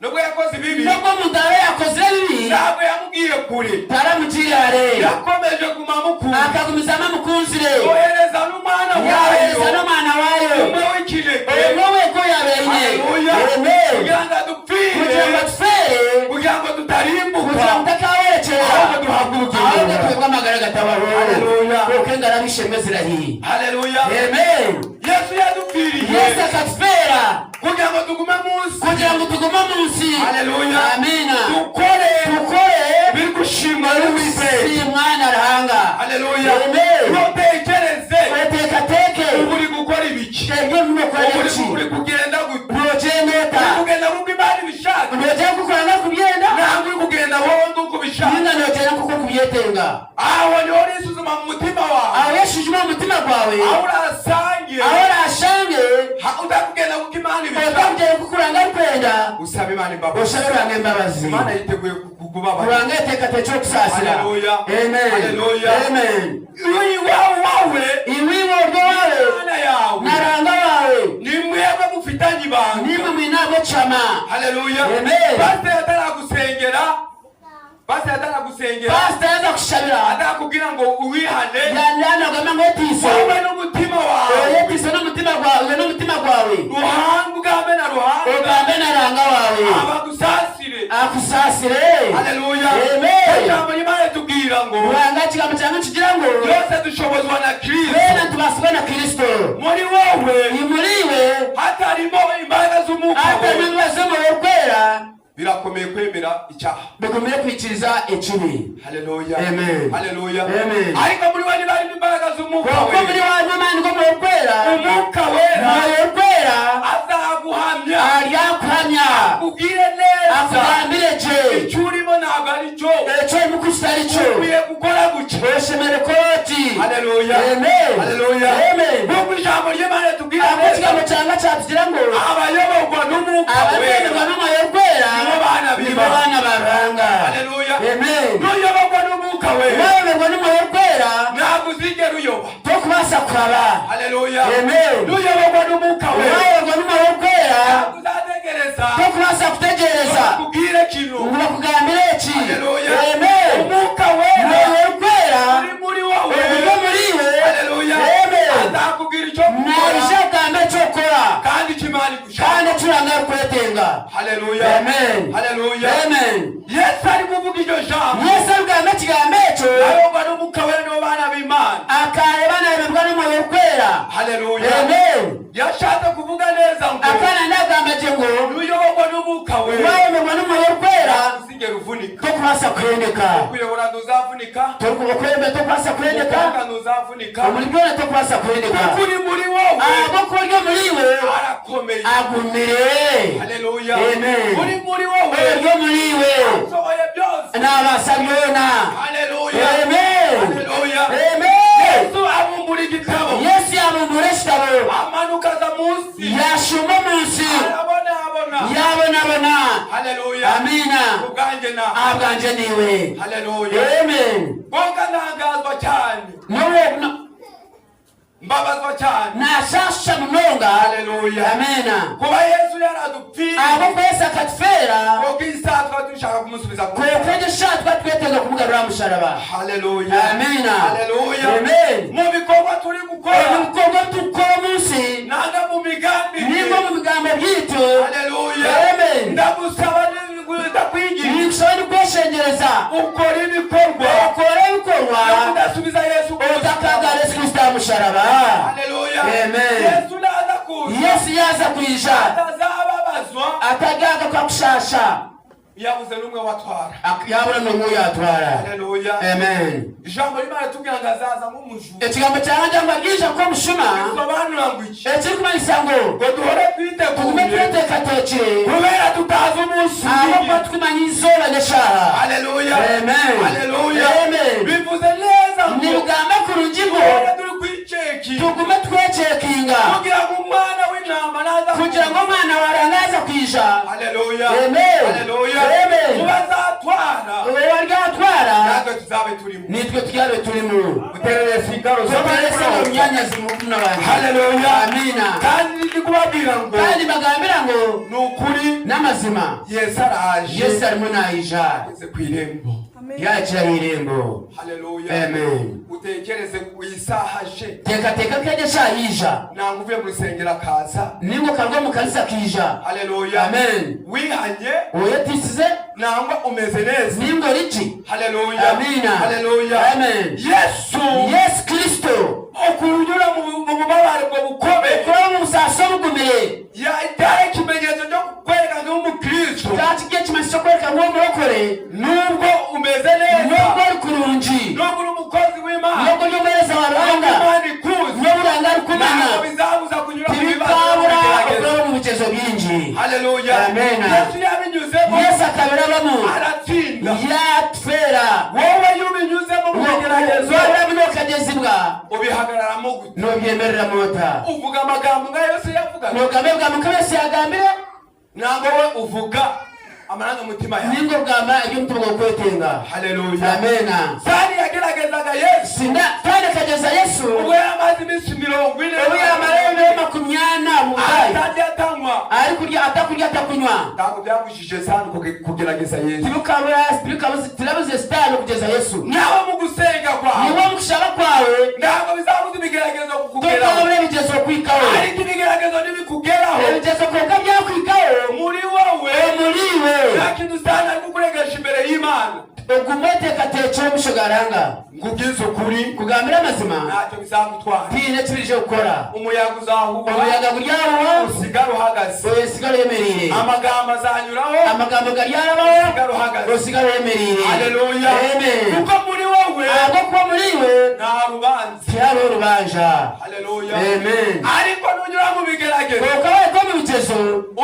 nubwo yakoze ibibi, Nubwo omuntu aba yakozire bibi, ntabwo yamubwiye kure. Taramugirare. Yakomeje kuguma amukunda. Akagumizamu amukunzire. Yohereza n'umwana Yahereza wayo n'omwana wayo umwe w'ikinege. Omwe weko yabeine. Haleluya. Amen. Kugira ngo adupfire, Kugira ngo atufere, kugira ngo tutarimbuka, kugira ngo tutakawerekera, ahubwo duhabwe ahubwo ubugingo. Twebwe amagara gatabaho. Haleluya. Kuko engara bishemwe zirahiye. Haleluya. Amen. Yesu yadupfiriye Yesu akatufera kugira ngo tugume munsi, kugira ngo tugume munsi. Haleluya. Amina. Dukore Tukore biri gushimwa n'Uwiteka. Si mwana Ruhanga. Haleluya. Amen. Ntutekereze Wetekateke ubu uri gukora ibiki, ebyo bimukora ubu ki, uri kugenda gute, nogenda uri ota, kugenda kuko Imana ibishaka, nogenda kukora kubyenda, ntabwo uri kugenda wowe nguko ubishaka. Ninga nogenda kuko kubyetenga. Aho niho urisuzuma mu mutima wawe. Aho yeshujuma mu mutima gwawe. Aho urasange Aho orashange utakugenda kuko Imana ibishaka, otakugenda kuko Ruhanga arikwenda, usaba Imana imbabazi. Oshabe Ruhanga embabazi. Imana yiteguye kukubabarira. Ruhanga eteekateeka okusaasira. Haleluya. Amen. Haleluya. Amen. Iwawe wawe Iwiwe oryo wawe Imana yawe na Ruhanga wawe, ni mwebwe mufitanye ibanga. Nimwe mwinabwo cama. Haleluya. Amen. Pasiteri ataragusengera, pasiteri ataragusengera, Pasita yaza kushabira, atakubwira ngo wihane, yanagamba ngo etiise, wowe n'umutima wawe, etiise n'omutima gwawe, n'omutima gwawe, Ruhanga ugambe na Ruhanga, ogambe na Ruhanga wawe, abagusaasire. Akusasire. Haleluya. Amen. Ijambo ry'Imana ritubwira ngo Ruhanga ekigambo kyange kigira ngo byose dushobozwa na Kristo. Twena tubasibwe na Kristo. Muri wowe Ni muriwe hatarimo imbaraga z'umwuka hatarimo we, ibibazo by'umuriro kwera, birakomeye kwemera icyaha. Bikomeye kwikiriza ekibi. Haleluya. Amen. Haleluya. Amen. Ariko muri we niba harimo imbaraga z'umwuka Kuko muri we, wanyu amaani g'omuriro kwera, umwuka wera umwoyo kwera azaguhamya, aryakuhamya, akubwire neza akugambire gye icyo urimo ntabwo ari cyo, ekyo orimu kitari kyo, ukwiye gukora gutya. Oshemere koti. Haleluya. Amen. Haleluya. Amen. Nk'uko ijambo ry'Imana ritubwira Aho neza, ekigambo kyange kyatugira ngo abayoborwa n'umwuka abatemerwa wera n'omwoyo kwera nibo bana nibo b'Imana. Bana ba Ruhanga. Haleluya. Amen. Nuyoborwa n'umwuka wera, Wayoberwa n'omwoyo kwera, ntabwo uzigera uyoba. Tokubaasa kuhaba. Haleluya. Amen. Nuyoborwa n'umwuka wera, Wayoberwa n'omwoyo kwera, ntabwo uzategereza tokubaasa kutegereza bakubwire kino. Ngu bakugambire eki. Haleluya. Amen. Umwuka wera Omwoyo kwera uri muri wowe, oguri omuriwe. Haleluya, Amen. azakubwira icyo gukora, Naija kugamba ekyokukora, kandi icyo Imana igushaka. Kandi eki Ruhanga arikwetenga. Haleluya. Amen. Haleluya. Amen. Yesu ari kuvuga iryo jambo, Yesu arikugamba ekigambo ekyo, ayoborwa n'umwuka wera nibo bana b'Imana. Akareba narebwa n'omwoyo kwera. Haleluya. Amen. Yashatse kuvuga neza ngo Akana nagamba gye ngo nuyoborwa n'umwuka wera, wayoberwa n'omwoyo kwera, uzigera uvunika. Tokubaasa kuhendeka. Kuyobora ntuzavunika, Okwembe tokubaasa kuhendeka. gutanga ntuzavunika, Omuri byona tokubaasa kuhendeka. kuko uri muri wowe Ahabw'okuba ori omuriwe arakomeye. Agumire. Haleluya. Amen. Uri muri wowe Ori omuriwe ashoboye byose. Nabaasa byona. Haleluya. Amen. Haleluya. Amen. Yesu abumbura igitabo, Yesu yabumbura ekitabo, amanuka aza munsi, yashuma omunsi, arabona abona. Yabonabona. Haleluya. Amina. Ubwanjye na Ahabwanje niwe. Haleluya. Amen. Konka ntangazwa cyane, mbabazwa cyane, Nashasha munonga. Haleluya, Amena. Kuba Yesu yaradupfiriye, Ahabw'okuba Yesu akatufeera, kuko isaha twari dushaka kumusubiza ku kwonka egyo shaaha twari twetenga kumugarura aha musharaba. Haleluya. Amina. Haleluya. Amen. Mu bikorwa turi gukora, Ebikorwa tukora omunsi, nanga mu migambi, ninga omu bigambo byaitu. Haleluya. Amen. Ndagusaba, ndakwigisha, Ninkusaba ndikweshengyereza. Wateekyereza Ukora ibikorwa okora ebikorwa no kudasubiza Yesu ku musaraba. otakagala Yesu Kristo aha musharaba. Haleluya. Amen. Yesu naza kuza Yesu yaza kwija atazababazwa atagaga kakushasha yabuze n'umwe watwara. Yabura n'omwe yatwara. Haleluya. Amen. Ijambo ry'Imana ritubwira ngo azaza nk'umujura. Ekigambo kyange ngu agiija nk'omushuma. Bisobanura ngo iki? Ekirikumanyisa ngu Ngo duhore tugume twiteguye tweteekateekire kubera tutazi umunsi ahabwokuba n'igihe. tukumanya izooba n'eshaaha. Haleluya. Amen. Haleluya. Amen. Bivuze neza ngo Nibigamba kurungi ngu duhore turi kwiceki tugume twecekinga kugira ngo umwana w'intama naza kugira ngu omwana wa Ruhanga aza kwija. Haleluya. Amen. Haleluya. Amen. Mubazaatwara Owaryatwara natwe tuzabe turimo. nitwe tyabe turimu. Muterere ingaro Tuterese mu myanya zimukuna bange. Haleluya. Amina. Kandi ndi kubabwira ngo Kandi bagambira ngo ni ukuri n'amazima Yesu araje. Yesu arimo nayija. Ageze ku irembo. Yakira irembo. Haleluya. Amen. Utekereze ku isaha aje. Teekateeka nk'eryo eshayija. Nanga uvuye mu rusengero akaza. Ningo karwa mu kanisa kija. Haleluya. Amen. Wihanye Oyetisize nangwa umeze neza. ningo riki. Haleluya. Amina. Haleluya. Amen. Yesu Yesu Kristo okunyura mu bubabare bwo bukomeye okuba mu busaasi obugumire yari ikimenyetso cyo kukwereka nk'umukristo kyakiga ekimanyiso ky'okwereka nk'omurokore nubwo umeze neza nubwo ori kurungi nubwo uri umukozi w'Imana nubwo ori omuheereza wa nubwo Ruhanga Imana ikuzi nubwo Ruhanga arikumanya ntabwo bizabuza kunyura mu bibazo tibikabura n'ibigeragezo. okuraba mu bigyezo bingi. Haleluya. Amen. Yesu yabinyuzemo Yesu akabirabamu aratsinda. yatwera. Wowe iyo ubinyuzemo mu bigeragezo warabino okagezibwa ubihagararamo gute? nobyemerera mota Uvuga amagambo nka Yesu yavugaga? nogambe bwa Mukama Yesu yagambire. Ntabwo we uvuga amarangamutima yawe. Ningo bwamba eby'omutima gwokwetenga. Haleluya. Amena. Sani yageragezaga Yesu Sinda kandi akageza Yesu ubwo yari amaze iminsi 40 obu yamarayo ebiro 40 mu butayu atarya atanywa. ari kurya atakurya atakunywa. Ntabwo byabujije Sani kugerageza Yesu. Tirabuze sitaani okugeza Yesu. Nawe mu gusenga kwawe Niwe mu kushaba kwawe ntabwo bizabuza ibigeragezo kukugeraho. tokabura ebigyezo okwikaho. Ariko ibigeragezo nibikugeraho Ebigyezo kwonka byakwikaho muri wowe omuri iwe nta kintu Sani ari kukuregesha imbere y'Imana. ogume oteekateekire omu maisho ga Ruhanga. Nkubwize ukuri Kugambira amazima ntacyo bizagutwara. tiine ekibirije kukora. Umuyaga uzahuha Omuyaga guryahuha usigare uhagaze. osigare oyemeriire. Amagambo azanyuraho Amagambo garyarabaho usigare uhagaze. osigare oyemeriire. Haleluya. Amen. Kuko muri wowe Ahabwokuba muri iwe nta rubanza. tihariho orubanja. Haleluya. Amen. Ariko nunyura mu bigeragezo Kwonka waahika omu bigyezo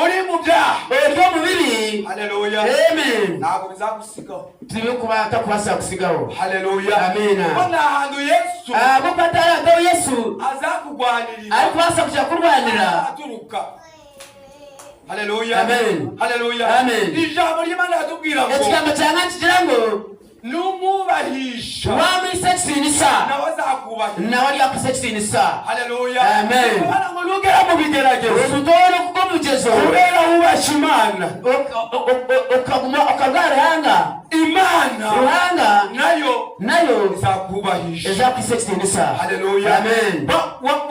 uri mu byaha. ori omu bibi. Haleluya. Amen. Ntabwo bizagusigaho. Tibikubaasa kusigaho. Haleluya. Amina. Ko nta hantu Yesu Ahabwokuba atari Yesu azakugwanirira arikubaasa kuja kurwanira. aturuka. Haleluya. Amen. Haleluya. Amen. Ijambo ry'Imana riratubwira ngo Ekigambo kyange kigira ngu numubahisha wamwisa ekitiinisa nawe azakubahisha. nawe aryakwisa ekitiinisa. Haleluya. Amen. Bisobanura ngo nugera mu bigeragezo Obutoore okugwa omu bigyezo kubera wubashye Imana okaguma okabwa Ruhanga. Imana Ruhanga nayo nayo izakubahisha. ezakwisa ekitiinisa. Haleluya. Amen.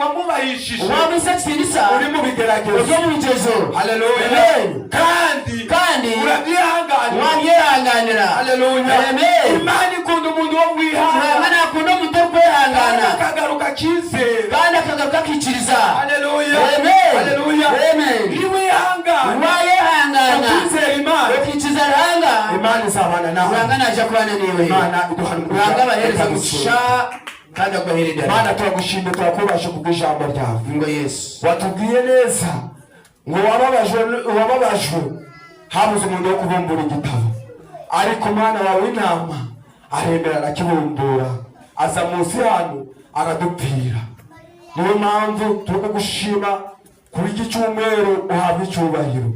Wamubahishije Wamwisa ekitiinisa uri mu bigeragezo. ori omu bigyezo. Haleluya. Amen. Kandi Kandi urabyihanganira. wabyehanganira. Haleluya. Amen. Imana ikunda umuntu wo Ruhanga wihangana nakunda omuntu kandi orikwehangana akagaruka akizera. kandi akagaruka akikiriza. Haleluya. Amen. Haleluya. Amen. Niwihangana Wayehangana ukizera Imana okikiza Ruhanga Imana izabana nawe. Ruhanga naija kubana niwe. Imana iduhana umugisha. Ruhanga abahereza omugisha kandi aguherere. Mana turagushimye turakubasha kubw'ijambo ryawe. Ngo Yesu Watubwiye neza ngo wababajwe habuze umuntu wo kubumbura igitabo, ariko umwana wawe w'intama aremera arakibumbura aza munsi hano aradupfira. Niyo mpamvu turi kugushima kuri iki cyumweru uhabwa icyubahiro.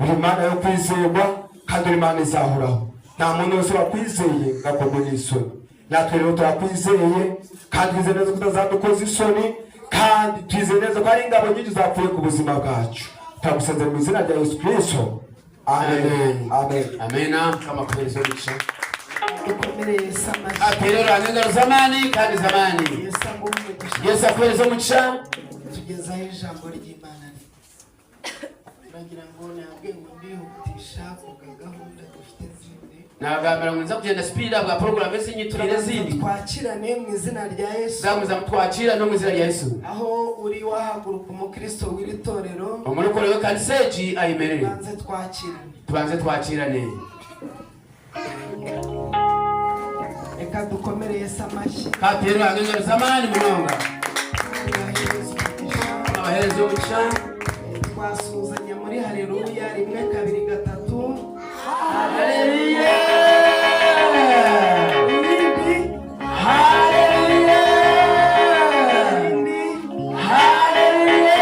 Uri Imana yo kwizerwa kandi uri Imana izahoraho. Nta muntu wese wakwizeye ngo akorwe n'isoni. Natwe rero turakwizeye kandi twizeye neza ko utazadukoza isoni, kandi twizeye neza ko hari ingabo nyinshi zapfuye ku buzima bwacu. Turagusenze mu izina rya Yesu Kristo. Amen. Amen. Amena. Kama kuhereza omugisha. Dukomere Yesu amashyi. Aterera Ruhanga engaro z'amaani kandi z'amaani. Yesu aguhe umugisha. Yesu akuhereza omugisha. Tugezaho ijambo ry'Imana uragira ngo nabwe ngo ndihutisha kuga gahunda dufite zindi. Nagambira ngo nza kugenda speed bwa program esinyiturire zindi. Twakirane mu izina rya Yesu. Zamuza mutwakira no mu izina rya Yesu. Aho uri wahaguruka umukristo w'iri torero. Umurokore we kanseji ayimerere. Tubanze twakirane. Tubanze twakirane. Reka dukomere Yesu amashyi. Kapero agengero zamani munonga. Abahereza umugisha. Twasuhuzanya muri haleluya 1 2 3. Haleluya. Haleluya. Haleluya.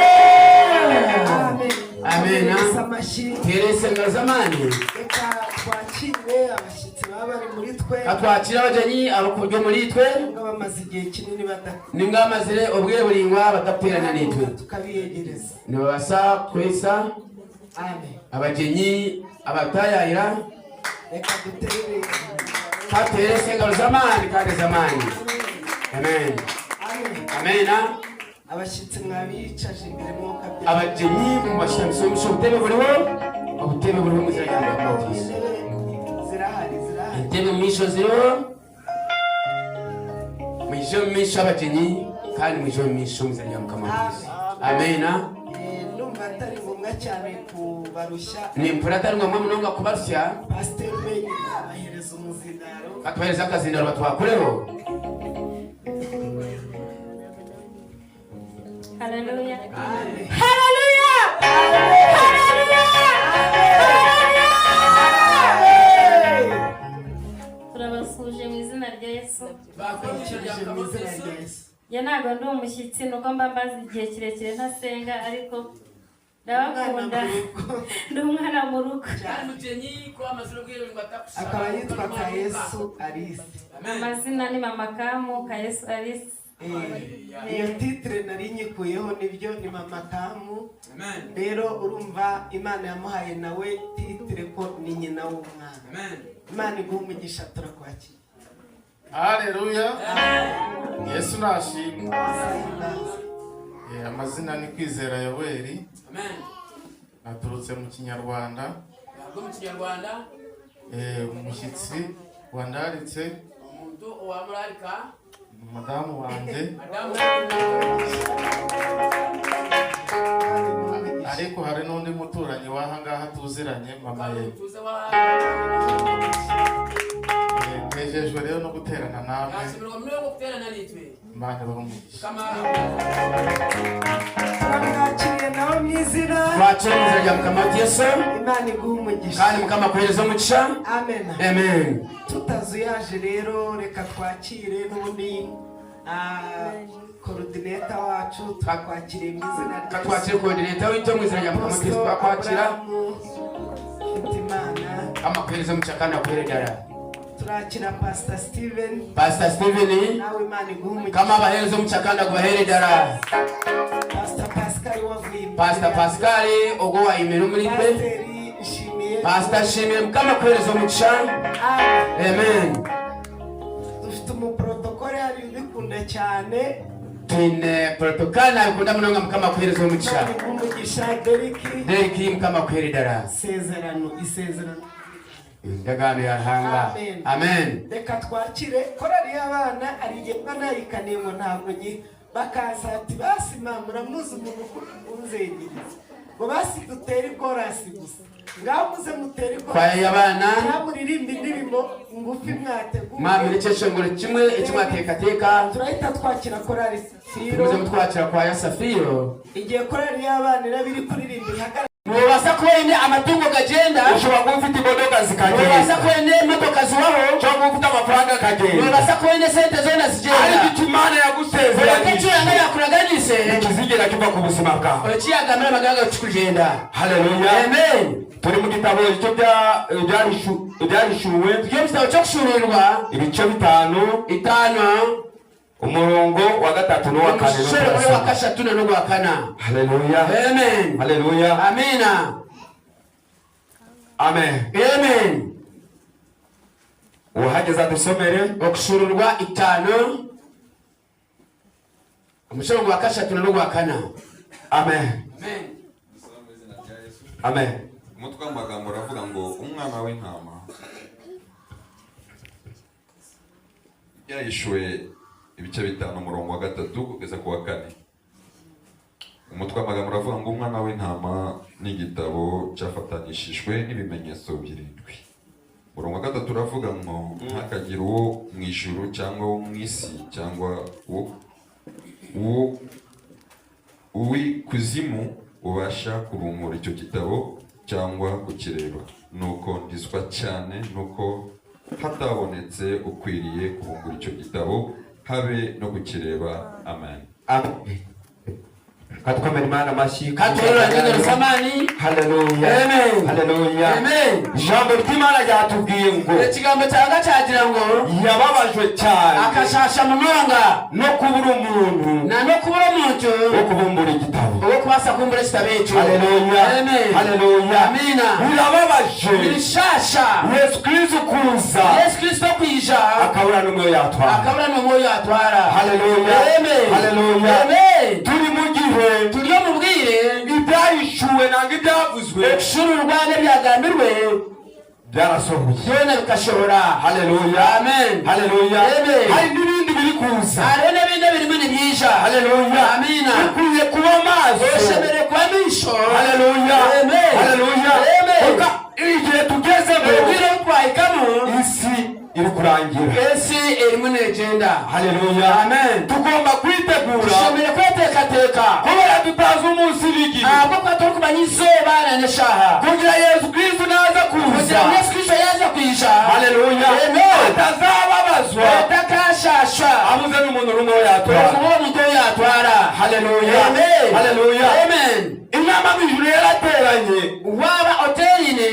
Amen. Amen. Yesu amashyi. Terese ngaro zamani. Reka twakire abashyitsi baba bari muri twe. Katwakira abagenyi abakuryo muri twe. Ngo bamaze igihe kinini badakora. Ningamazire obwire buringwa badaterana nitwe. Tukabiyegereza. Nibabasa kwesa. Amen. Abagenyi abatayayira. Reka dutere. Katerese ngaro zamani kandi zamani. Amen. Amen. Amen. Abashyitsi mwabicaje imbere mwuka bya. Abagenyi mubashitamiso obutebe buriho. Obutebe buriho mu izina rya Yesu. Zirahari, zirahari. Intebe misho ziriho. Mwijo misho abagenyi kandi mwijo misho mu izina rya Mukama Yesu. Amen. Ndumva atari ngombwa cyane kubarushya. Ni mpura atari ngombwa munonga kubarushya. Pasiteri wenyine abahereza umuzindaro. Atuhereza akazindaro batwakureho. Haleluya. Haleluya. Haleluya. Turabasuje mu izina rya Yesu. Bakwakirije mu izina rya Yesu. Njye ntabwo ndi umushyitsi nuko mba mbaze igihe kirekire ntasenga ariko ndabakunda. Ndi umwana mu rugo. Akaba yitwa Kayesu Alice. Amazina ni Mama Kamu Kayesu Alice. Iyo titre nari nyikuyeho nibyo ni Mama Kamu. Rero urumva Imana yamuhaye nawe titre ko ni nyina w'umwana. Imana iguhe umugisha turakwakira. Haleluya. Yesu nashimwe. Amazina ni Kwizera Yoweri. Naturutse mu Kinyarwanda. Umushyitsi wandaritse madamu wanjye. Ariko hari n'undi muturanyi w'aha ngaha tuziranye mama ye. Nejejwe rero no guterana namwe. Imana ibahe umugisha. Turamwakiriye nawe mu izina. Twakira mu izina rya Mukama Yesu. Imana iguhe umugisha. Kandi Mukama akuhereze umugisha. Amen. Amen. Tutazuyaje rero reka twakire n'ubundi coordinator wacu twakwakiriye mu izina rya Yesu. Twakire coordinator w'ito mu izina rya Mukama Yesu twakwakira. Imana amakuhereze umugisha kandi akuhere. Turakira Pastor Steven. Pastor Steven. Nawe Imana iguhe umugisha. Kama abahereze umugisha kandi akubahere dara. Pastor Pascal wavuye. Pastor Pascal ogo wa imero muri twe. Pastor Shimiye. Pastor Shimiye kama kuhereza umugisha. Amen. Dufite umuprotokole hari ubikunda cyane. Twine protokole nabikunda munonga mukama kuhereza umugisha. Imana iguhe umugisha Deriki. Deriki mukama kuhere dara. Isezerano, isezerano. Indagano ya hanga. Amen. Reka twakire korali y'abana ari igihe mba nayikaniye ngo ntabwo nyi bakaza ati basi mama muramuzi umuntu unzengereza ngo basi dutere ikorasi gusa ngaho muze mutere ikorasi Kwaya y'abana. Muririmba indirimbo ngufi mwateguye. Mwamire icyo kimwe icyo mwatekateka. Turahita twakira korali Safiro. Muze mutwakira kwaya Safiro. Igihe korali y'abana iraba iri kuririmba ihagarara. Mubasa kwene amatungo gagenda. Ushobora kuba ufite imodoka zikagenda. Mubasa kwene imodoka zibaho. Ushobora kuba ufite amafaranga akagenda. Mubasa kwene sente zona zigenda. Ariko icyo Imana yagusezeranyije. Icyo Imana yakuraganise. Ntikizigera kiva ku buzima bwawe. Ikiyagamira amaganga kugenda. Haleluya. Amen. Turi mu gitabo cyo byarishuwe. Tugiye mu gitabo cyo gushurirwa. Ibice 5. 5. Umurongo wa 3 n'uwa 4. Umurongo wa 3 n'uwa 4. Haleluya. Amen. Haleluya. Amina. Amen. Amen. Uhageze adusomere. Okushururwa 5. Umurongo wa 3 n'uwa 4. Amen. Amen. Amen. Umutwe w'amagambo uravuga ngo umwana w'intama Byahishuwe ibice 5 umurongo wa 3 kugeza ku wa 4. Umutwe w'amagambo uravuga ngo umwana w'intama n'igitabo cyafatanishijwe n'ibimenyetso 7. Umurongo wa 3 uravuga ngo ntakagira uwo mu ijuru cyangwa uwo mu isi cyangwa uwo uw'ikuzimu ubasha kubumbura icyo gitabo cyangwa kukireba. Nuko ndizwa cyane nuko hatabonetse ukwiriye kubumbura icyo gitabo habe no kukireba. Amen. Amen. Katkomera Imana amashyi. Katurora samani. Haleluya. Amen. Haleluya. Amen. Ijambo ry'Imana ryatubwiye ngo Ekigambo cyanga cyagira ngo yababajwe cyane akashasha munonga no kubura umuntu na no kubura omuntu wo kubumbura igitabo. Owo kubasa kumbura ekitabo ekyo. Haleluya. Amen. Haleluya. Amina. Birababaje Birishasha Yesu Kristo kuza Yesu Kristo kwija akabura n'umwe yatwara. Akabura n'umwe yatwara. Haleluya. Amen. Haleluya. Amen. Turi mu gihe turi mu bwire ibyahishuwe nanga ibyavuzwe ebishururwa n'ebyagambirwe byarasohoye byona bikashobora. Haleluya. Amen. Haleluya. Amen. Hari n'ibindi biri kuza. Hariho n'ebindi ebirimu nibyija. Haleluya. Amina. Dukwiye kuba maso. Oshemereire kuba misho. Haleluya. Amen. Haleluya. Amen. Kuko igihe tugezemo obwire obutwahikamu isi iri kurangira. Ensi erimu negenda. Haleluya. Amen. Tugomba kwitegura tushemereire kweteekateeka kubera tutazi umunsi n'igihe ahabwokuba turikumanya izooba n'eshaaha kugira Yesu Kristo naza kuza kugira ngu Yesu Kristo yaza kwija. Haleluya. Amen. Atazababazwa atakashasha abuze n'umuntu rumwe we yatwara. Okuba omuntu oyo yatwara. Haleluya. Amen. Haleluya. Amen. Inama mu ijuru yarateranye. Waba oteine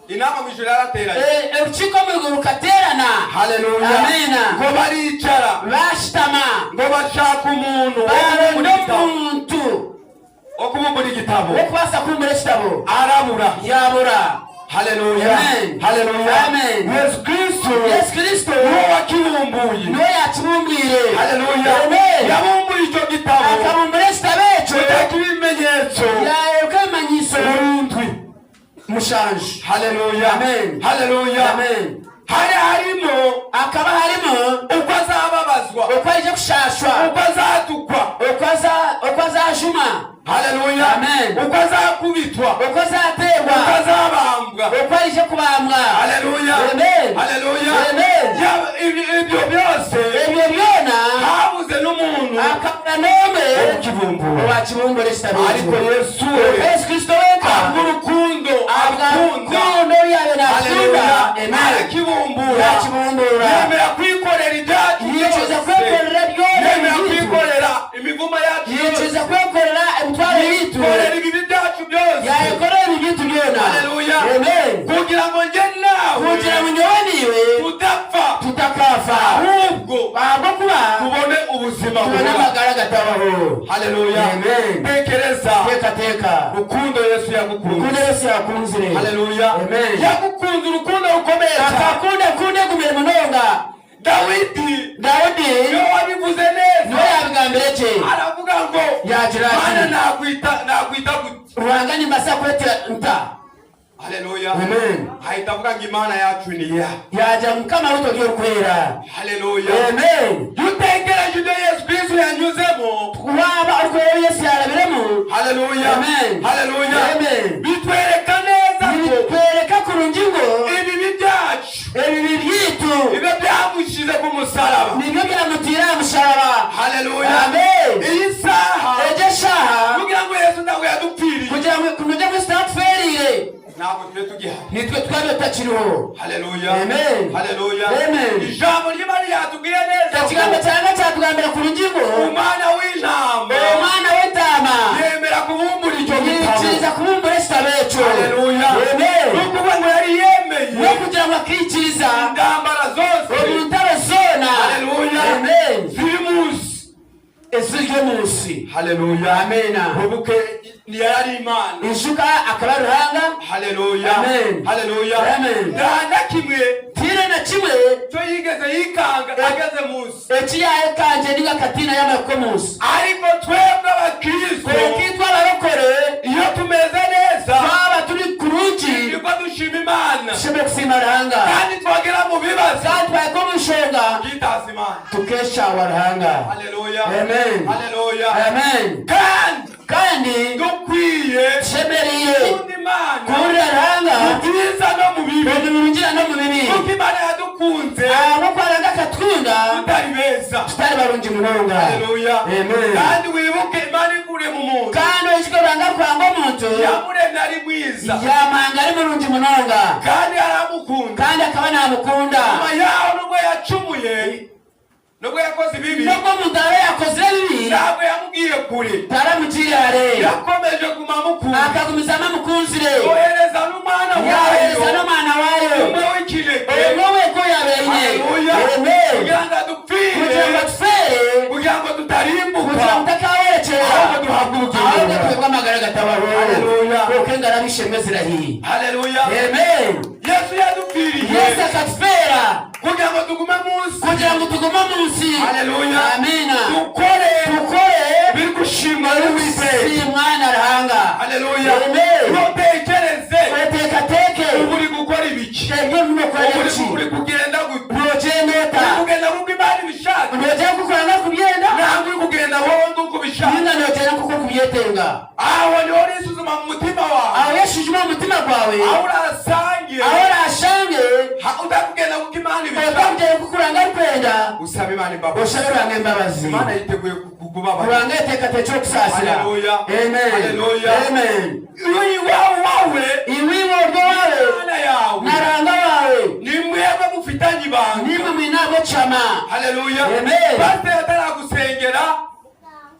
Inama mu ijuru yarateranye. Orukiiko mu iguru rukaterana. Haleluya. Amina. Ngo baricara bashitama ngo bashaka umuntu baronda omuntu wo kubumbura igitabo okubasa kubumbura ekitabo arabura. Yabura. Haleluya. Amen. Haleluya. Amen. Yesu Kristo Yesu Kristo niwe wakibumbuye. Niwe yakibumbuire. Haleluya. Amen. Yabumbuye icyo gitabo akabumbura ekitabo ekyo kitako ibimenyetso yayoka ebimanyiso 7. 7. Haleluya. Amen. Haleluya. Amen. Hari harimo akaba harimo uko azababazwa uko aije kushashwa uko azatukwa uko azajuma. Haleluya. Amen. Uko azakubitwa uko azaterwa uko azabambwa uko aije kubambwa. Haleluya. Amen. Haleluya. Amen. Ibyo byose ebyo byona habuze n'umuntu akabura n'omwe wo kukibumbura owakibumbura ekitabo ariko ekyo. Yesu we Yesu Kristo wenka kubw'urukundo akunda rukundo yabe nakunda. Haleluya. Amen. Arakibumbura Yakibumbura yemera kwikorera ibyacu yicuza byose kwekorera byona yemera ebintu. kwikorera imivumo yacu yicuza yose kwekorera emitwaro yitu yikorera ibibi byacu byose yayekorera ebintu byona. Haleluya. Amen. Kugira ngo njye nawe kugira ngu nyowe niwe tudapfa tutakafa ahubwo ahabwokuba tubone ubuzima tubone buhoraho. amagara gatabaho. Haleluya. Amen. Tekereza teekateeka urukundo Yesu yagukunze. Rukundo Yesu yakunzire. Haleluya. Amen. Yagukunze urukundo rukomeye cyane. Akakunda kunde gumire munonga. Dawidi Dawudi niwe wabivuze neza niwe yabigambire kye aravuga ngo yagira Mana ati nakwita nakwita gute Ruhanga nimbasa kwetera nta. Haleluya. Amen. Ahita avuga ngo Imana yacu ni iya. Yagira mukama witu ory'orukwera. Haleluya. Amen. Iyo utekereje ibyo Yesu Kristo yanyuzemo waba orikureba Yesu yarabiremu. Haleluya. Amen. Haleluya. Amen. Bitwereka neza ko nibitwereka kurungi ngo ibibi byacu ebibi byitu ibyo byamushyize ku musaraba nibyo byamutira aha musharaba. Haleluya. Amen. Iyi saha egyo eshaaha kugira ngo Yesu ntabwo yadupfiriye kugira ngu nujya Kristo yatuferiire ntabwo tube tugihari. Nitwe twabe tutakiriho. Haleluya. Amen. Haleluya. Amen. Ijambo ry'Imana ryatubwiye neza ko ekigambo kyanga kyatugambira kurungi ngo umwana w'intama omwana w'entaama yemera kubumbura icyo gitabo. yikiriza kubumbura ekitabo ekyo. Haleluya. Amen. Ni ukuvuga ngo yari yemeye n'okugira ngu akikiriza intambara zose omu ntaro zoona. Haleluya. Amen. Ziri munsi eziri omunsi. Haleluya. Amena. Wibuke ntiyari Imana. Ijuka akaba Ruhanga. Haleluya. Amen. Haleluya. Amen. Nta na kimwe tiire na kimwe cyo yigeze yikanga ageze munsi ekiyayekanje ninga katina y'amako munsi ariko twebwe abakristo kwekitwa abarokore iyo tumeze neza twaba turi kurungi nibwo dushima Imana tushobore kusiima Ruhanga kandi twagera mu bibazo kandi twahika omu nshonga twitaza Imana. Imana. Tukeshawa Ruhanga. Haleluya. Amen. Haleluya. Amen. Kandi kandi dukwiye tushemereye gukunda Imana kuhurira Ruhanga mu byiza no mu bibi, mu birungi no mu bibi, kuko Imana yadukunze nkuko Ruhanga akatwunda tutari beza. Tutari barungi munonga. Haleluya. Amen. Kandi wibuke, Imana ikure mu muntu, kandi oyijuke Ruhanga kwanga omuntu, yamuremye ari mwiza, yamanga ari murungi munonga, kandi aramukunda. Kandi akaba namukunda. Nyuma yaho, nubwo yacumuye, nubwo yakoze ibibi, nubwo omuntu aba yakozire bibi, ntabwo yamubwiye kure, taramugirare, yakomeje guma amukunda, akagumizamu amukunzire, yohereza n'umwana yahereza wayo n'omwana wayo umwe w'ikinege, omwe weko yabeine. Haleluya. Amen. Kugira ngo adupfire, kugira ngo atufere, kugira ngo tutarimbuka, kugira ngo tutakawerekera, ahubwo duhabwe ahubwo ubugingo. Twebwe amagara gatabaho. Haleluya. Kuko engaro bishemwe zirahiye. Haleluya. Amen. Yesu yadupfiriye Yesu akatufera kugira ngo tugume munsi, kugira ngo tugume munsi. Haleluya. Amina. Dukore dukore biri gushimwa n'Uwiteka. Si mwana Ruhanga. Haleluya. Amen. Ntutekereze wetekateke ubu uri gukora ibiki, twebwe mukora ubu iki, uri kugenda gute, ntogenda uri ota, kugenda nk'uko Imana ibishaka, ntogenda kukora nga kubyenda, ntabwo uri kugenda wowe nk'uko ubishaka. Ninga ntogenda kuko kubyetenga. Aho niho urisuzuma mu mutima wawe, aho yeshujuma mu mutima gwawe, aho urasange, aho orashange utakugenda nk'uko Imana ibishaka, otakugenda kukuranga arikwenda, usaba Imana imbabazi. Oshabe Ruhanga embabazi. Imana yiteguye kukubabarira. Ruhanga yeteekateeka okusaasira. Haleluya. Amen. Haleluya. Amen. Iwawe wawe iwiwe oryo wawe Imana yawe na Ruhanga wawe, ni mwebwe mufitanye ibanga. Nimwe mwinabwo cama. Haleluya. Amen. Pasiteri ataragusengera,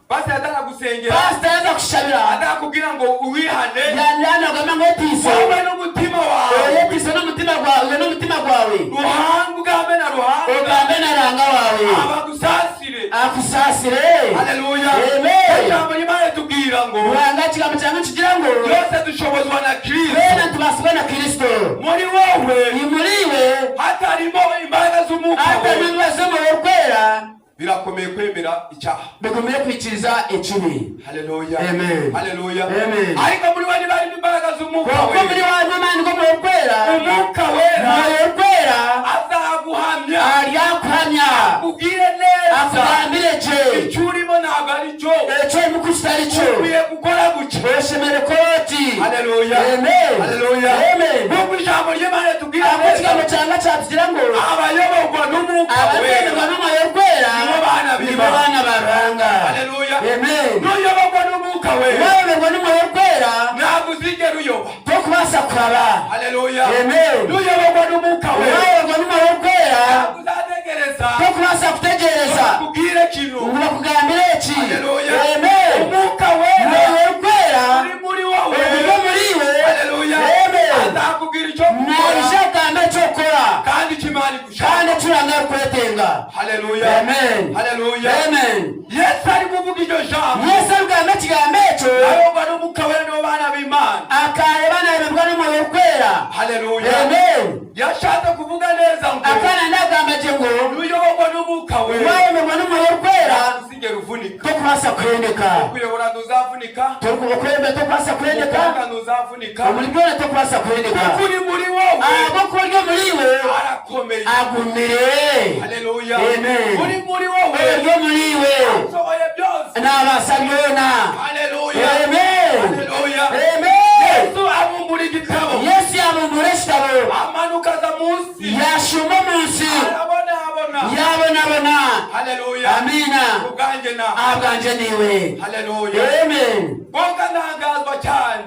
pasiteri ataragusengera, pasita yaza kushabira, atakubwira ngo wihane, yanagamba ngo etiise, wowe n'umutima wawe, oyetiise n'omutima gwawe, n'omutima gwawe, Ruhanga, ugambe na Ruhanga, ogambe na Ruhanga wawe, abagusaasire. Akusasire. Haleluya. Amen. Ijambo ry'Imana ritubwira ngo Ruhanga kigambo kyange kigira ngo byose dushobozwa na Kristo. Twena tubasibwe na Kristo. Muri wowe ni muriwe hatarimo imbaraga z'umwuka atarimu we, ibibazo by'umwoyo kwera, birakomeye kwemera icyaha. Bigumire kwikiriza ekibi. Haleluya. Amen. Haleluya. Amen. Ariko muri we niba harimo imbaraga z'umwuka kuko we, muri wanyu amaani g'omwoyo kwera, umwuka wera mwoyo kwera azaguhamya, aryakuhamya, akubwire neza, akugambire kye, icyo urimo ntabwo ari cyo, ekyo orimu kitari kyo, ukwiye gukora gutya. Oshemere kooti. Haleluya. Amen. Haleluya. Amen. Nk'uko ijambo ry'Imana ritubwira aho neza, ekigambo kyange kyatugira ngo abayoborwa n'umwuka abarwemerwa wera n'omwoyo kwera nibo bana nibo b'Imana. Bana ba Ruhanga. Haleluya. Amen. Nuyoborwa n'umwuka wera, wayoberwa n'omwoyo kwera, ntabwo uzigera uyoba. Tokubaasa kuhaba. Haleluya. Amen. Nuyoborwa n'umwuka wera, wayoberwa n'omwoyo kwera, ntabwo uzategereza tokubaasa kutegereza bakubwire kino. Ngu bakugambire eki. Haleluya. Amen. Umwuka wera mwoyo kwera uri muri wowe, oguri omuriwe. Haleluya. Amen. Azakubwira icyo gukora, naija kugamba ekyokukora, kandi icyo Imana igushaka. Kandi eki Ruhanga arikwetenga. Haleluya. Amen. Haleluya. Amen. Yesu ari kuvuga iryo jambo, Yesu arikugamba ekigambo ekyo, ayoborwa n'umwuka wera nibo bana b'Imana. Akareba narebwa n'omwoyo kwera. Haleluya. Amen. Yashatse kuvuga neza ngo akana ndagamba gye ngo nuyoborwa n'umwuka wera, wayoberwa n'omwoyo kwera, uzigera uvunika. Tokubaasa kuhendeka. Kuyobora ntuzavunika, okwembe tokubaasa kuhendeka, gutanga ntuzavunika, omuri byona tokubaasa kuhendeka, kuko uri muri wowe ahabw'okuba ori omuriwe arakomeye. Agumire. Haleluya. Amen. Uri muri wowe ori omuriwe ashoboye byose. Nabaasa byona. Haleluya. Amen. Haleluya. Amen. Yesu abumbura igitabo, Yesu yabumbura ekitabo, amanuka aza munsi, yashuma omunsi, arabona abona. Yabonabona. Haleluya. Amina. Ubwanjye na ahabwanje niwe. Haleluya. Amen. Konka ntangazwa cyane,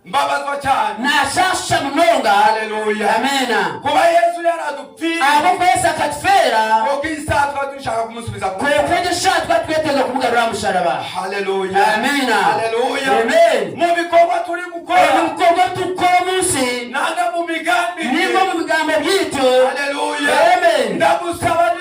mbabazwa cyane, nashasha munonga. Haleluya. Amena. Kuba Yesu yaradupfiriye, ahabw'okuba Yesu akatufeera, kuko iyi saha twari dushaka kumusubiza ku kwekwe egyo shaaha tuba twetega kumugarura musharaba. Haleluya. Amina. Haleluya. Amen. Mu bikorwa turi gukora, ebikorwa tukora omunsi, nanga mu migambi, ninga omu bigambo byitu. Haleluya. Amen. Ndagusaba,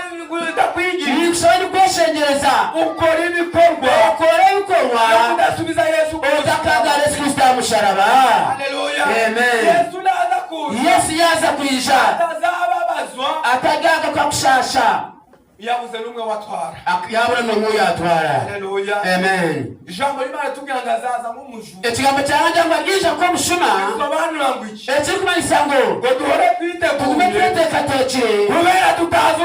ndakwigisha, nikusaba nikweshengereza, ukora ibikorwa okora ebikorwa no kudasubiza Yesu ku musaraba. otakagara Yesu Kristo aha musharaba. Haleluya. Amen. Yesu naza kuza, Yesu yaza kwija, atazababazwa atagaga kakushasha, yabuze n'umwe watwara. Yabura n'omwe yatwara. Haleluya. Amen. Ijambo ry'Imana ritubwira ngo azaza nk'umujura. Ekigambo kyange ngo aryija nk'omushuma. Bisobanura ngo iki? Ekirikumanyisa ngo ngo duhore tugume twiteguye, tweteekateekire, kubera tutazi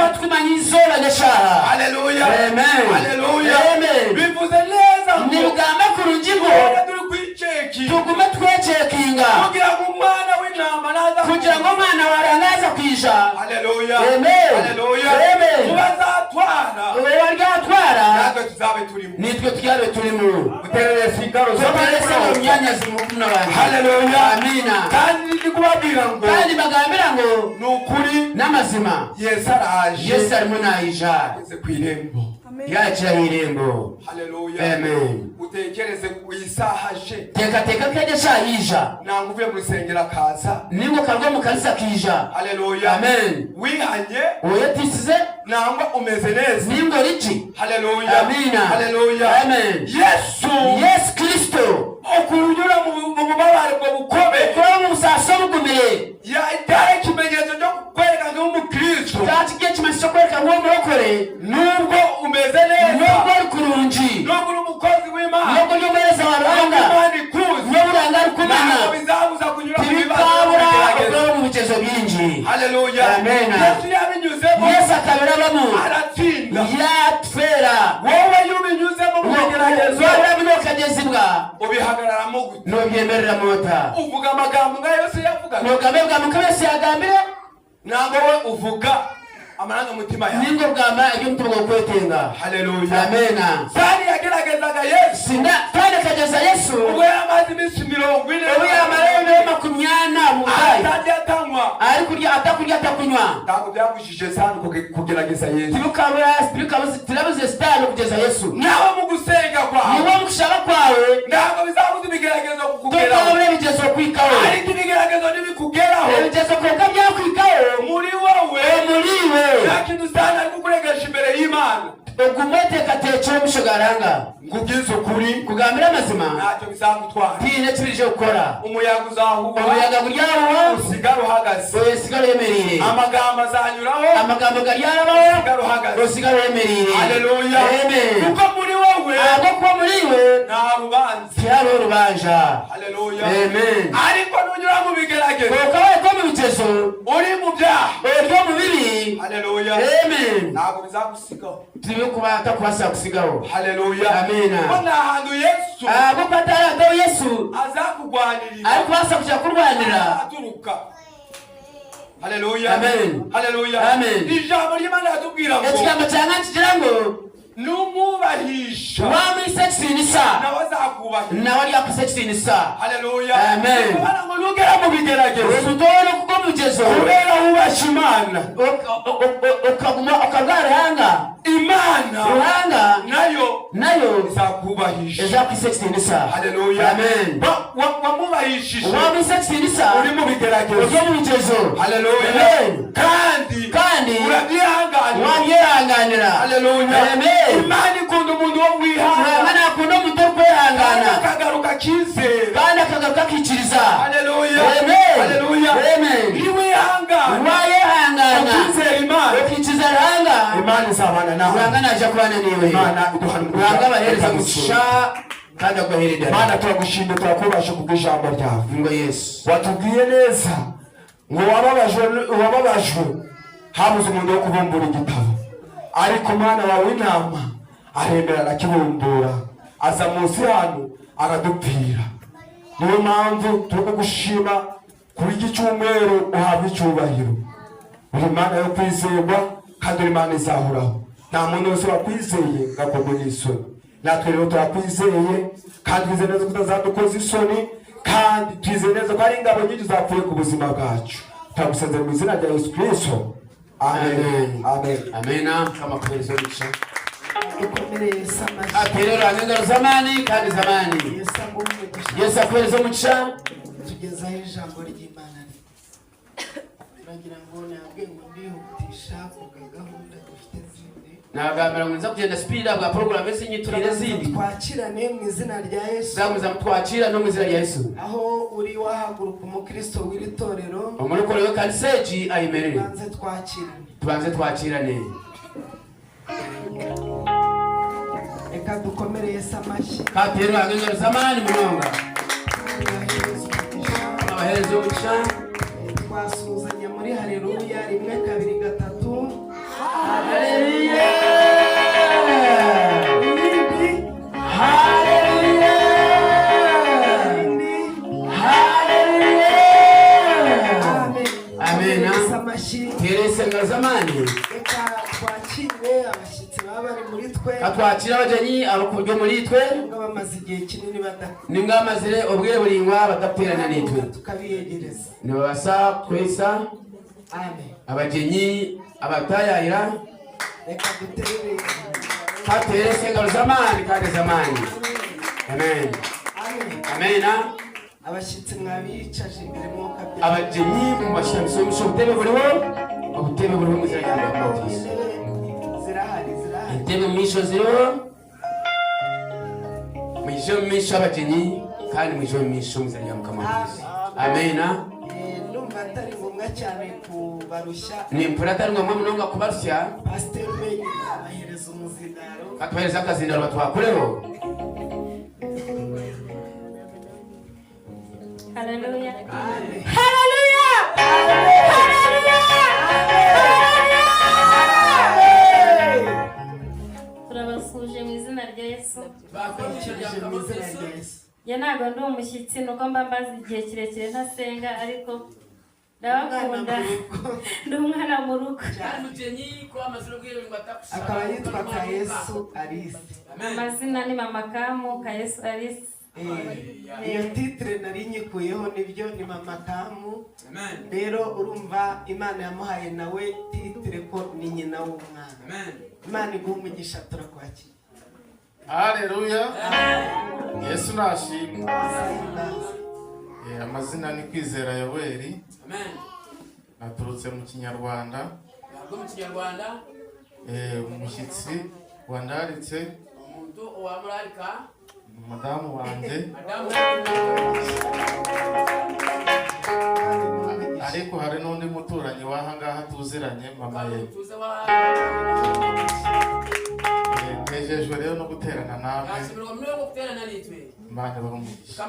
Ahabwokuba tukumanya izooba n'eshaaha. Haleluya. Amen. Haleluya. Amen. Bivuze neza ngo Nibugamba kurungi ngo duhore turi kwicekinga tugume twecekinga kugira ngo umwana w'intama naza kugira ngo omwana wa Ruhanga aza kwija. Haleluya. Amen. Haleluya. Amen. Kuba azatwara Owe aryatwara natwe tuzabe turimo. Nitwe turyabe turimo. Muterere ingaro Tuterese mu myanya zimukuna bantu. Haleluya. Amina. Kandi ndi kubabwira ngo Kandi bagambira ngo ni ukuri n'amazima Yesu araje. Yesu arimo nayija. Ageze ku irembo. Yakira irembo. Haleluya. Amen. Utekereze ku isaha aje. Tekateka kege shayija. Ntabwo uvuye mu rusengero akaza. Ningo karwa mu kanisa kija. Haleluya. Amen. Wihanye Oyetisize nangwa umeze neza. Ningo riki. Haleluya. Amina. Haleluya. Amen. Yesu Yesu Kristo okunyura mu bubabare bwo bukomeye kuba mu busaso bugumire byari ikimenyetso cyo kwereka nk'umukristo cyakigiye ikimenyetso cyo kwereka nk'umurokore nubwo umeze neza nubwo uri kurungi nubwo uri umukozi w'Imana nubwo uri umuhereza wa Ruhanga nubwo Imana ikuzi nubwo Ruhanga ari kumana ntabwo bizabuza kunyura mu bibazo ntibikabura n'ibigeragezo. kuba mu bigezo byinshi. Haleluya. Amen. Yesu yabinyuzemo Yesu akabirabamo aratsinda. Yatwera. Wowe iyo ubinyuzemo mu bigeragezo warabino ukagezibwa ubihagararamo gute? Nubyemerera mota uvuga amagambo nka Yesu yavugaga nugambe bwa mukama Yesu yagambire ntabwo we uvuga amarangamutima yawe. Ningo bwamba ibyo mutima gukwetenga. Haleluya. Amena. Sani yageragezaga Yesu Sinda kandi akageza Yesu ubwo yari amaze iminsi 40 ubu yamara ibiro 40 mu butayu atarya atanywa ari kurya atakurya atakunywa. Ntabwo byabujije Sani kugerageza Yesu. Tirabuze sitani kugeza Yesu. Nawe mu gusenga kwawe niwo mu gushaka kwawe ntabwo bizabuza ibigeragezo kukugeraho tukabura ibigezo kwikaho ariko ibigeragezo ntibikugeraho ibigezo kuko byakwikaho muri wowe muri we nta kintu Sani ari kukuregesha imbere y'Imana. Ugumetekatecero mushogaranga Nkubwize ukuri kugambira amazima ntacyo bizagutwara. Tine kibirije gukora umuyaga uzahuha umuyaga guryahuha usigare uhagaze usigare wemerire amagambo azanyuraho amagambo garyarabaho usigare uhagaze. Usigare wemerire. Haleluya. Amen. Kuko muri wowe ahubwo kuba muri we nta rubanza. Tihariho urubanja. Haleluya. Amen. Ariko nunyura mu bigeragezo ukabaye ko mu bigezo uri mu byaha uri mu bibi. Haleluya. Amen. Ntabwo bizagusigaho. Tibikubata kubasa kusigaho. Haleluya. Amina. Kuko nta hantu Yesu ahubwo ko atarataho Yesu azakugwanirira ari kubasa kujya kurwanira. Aturuka. Haleluya. Amen. Haleluya. Amen. Ijambo ry'Imana riratubwira ngo Ekigambo cya kigira ngo numubahisha wamwise ekitinisa nawe azakubahisha nawe aryakwisa ekitinisa. Haleluya. Amen. Kubera ngo nugera mu bigeragezo Obutoro kuko mugezo kubera wubashye Imana ukaguma ukarwara Ruhanga Imana Ruhanga nayo nayo izakubahisha. Ezakwisa ekitinisa. Haleluya. Amen. Wamubahishije wamwise ekitinisa uri mu bigeragezo uri mu bigezo. Haleluya. Amen. Kandi kandi urabyihanganira wabyihanganira. Haleluya. Amen. Imana ikunda umuntu wo Ruhanga wihangana ntakunda umuntu wo kandi kwihangana akagaruka akizera. Kandi akagaruka akikiriza. Haleluya. Amen. Haleluya. Amen. Niwihangana wayihangana ukizera Imana ukikiza Ruhanga Imana izabana nawe. Ruhanga naje kubana niwe. Imana iduhana umugisha. Ruhanga abahereza umugisha kandi aguherera. Mana turagushimye turakubasha kubw'ijambo ryawe. Ngo Yesu watubwiye neza ngo wababajwe habuze umuntu wo kubumbura igitabo ariko umwana wawe w'intama aremera arakibumbura aza munsi hano aradupfira. Niyo mpamvu turi kugushima kuri iki cyumweru uhabwa icyubahiro. Uri Imana yo kwizerwa kandi uri Imana izahoraho. Nta muntu wese wakwizeye ngo akorwe n'isoni. Natwe rero turakwizeye kandi twizeye neza ko utazadukoza isoni kandi twizeye neza ko hari ingabo nyinshi zapfuye ku buzima bwacu. Turagusenze mu izina rya Yesu Kristo. Amen. Amen. Amena. Kama kuhereza umugisha. Dukomere Yesu amashyi. Aterero Ruhanga zamani kandi zamani. Yesu aguhe umugisha. Yesu akuhereza umugisha. Tugezaho ijambo ry'Imana turagira ngo nabwe ngo ndihutisha kubwa gahunda dufite zindi. Nagambira ngo nza kugenda speed bwa program ese nyiturire zindi. Twakirane mu izina rya Yesu. Zamuza mutwakira no mu izina rya Yesu. Aho uri wahaguruka umukristo w'iri torero umurokore we kaniseji ayimerere. Tubanze twakirane. Tubanze twakirane. Reka dukomere Yesu amashyi. Katero Ruhanga zamani munonga. Abahereza umugisha. Twasuhuzanya muri haleluya 1 2 3. Haleluya. Irindi. Haleluya. Irindi. Haleluya. Amen. Amen. Teresa amashyi. Teresa ingaro z'amani. Reka twakire abashyitsi baba bari muri twe, Katwakira abagenyi abakuryo muri twe ngo bamaze igihe kinini badakora, nimwamazire ubwire buringwa badaterana nitwe, tukabiyegereza. nibabasa kwesa Amen. abagenyi abatayayira. Reka dutere. Katerese ingaro z'amani kandi z'amani. Amen. Amen. Amen. Abashyitsi mwabicaje imbere, mwuka bya Abagenyi mubashyira obutebe buriho, obutebe buriho mu izina rya Mukama Yesu. Intebe zirahari, zirahari. Intebe mu ziriho, mwije mu misho abagenyi kandi mwije mu misho mu izina rya Mukama Yesu. Amen. Ndumva atari ngombwa cyane kubarushya. Nimpura atari ngombwa munonga kubarusya. Pasiteri wenyine abahereza umuzindaro. Katuhereza akazindaro batwakureho. Haleluya. Amen. Haleluya. Haleluya. Hey! Turabasuhuje mu izina rya Yesu. Bakurikije mu izina rya Yesu. Njye ntabwo ndi umushyitsi, nuko mba mbaze igihe kirekire ntasenga, ariko ndabakunda, ndi umwana mu rugo. Akaba yitwa Kayesu Alice. Amazina ni Mama Kamu Kayesu Alice. Iyo titre nari nyikuyeho, nibyo, ni Mama Kamu. Rero urumva Imana yamuhaye nawe titre ko ni nyina w'umwana. Imana iguha umugisha, turakwakira. Haleluya. Yesu nashimwe. Amazina ni Kwizera Yoweri. Naturutse mu Kinyarwanda. Umushyitsi wandaritse ni madamu wanjye, ariko hari n'undi muturanyi w'aha ngaha tuziranye, mama ye. Nejejwe rero no guterana namwe. Imana ibahe umugisha.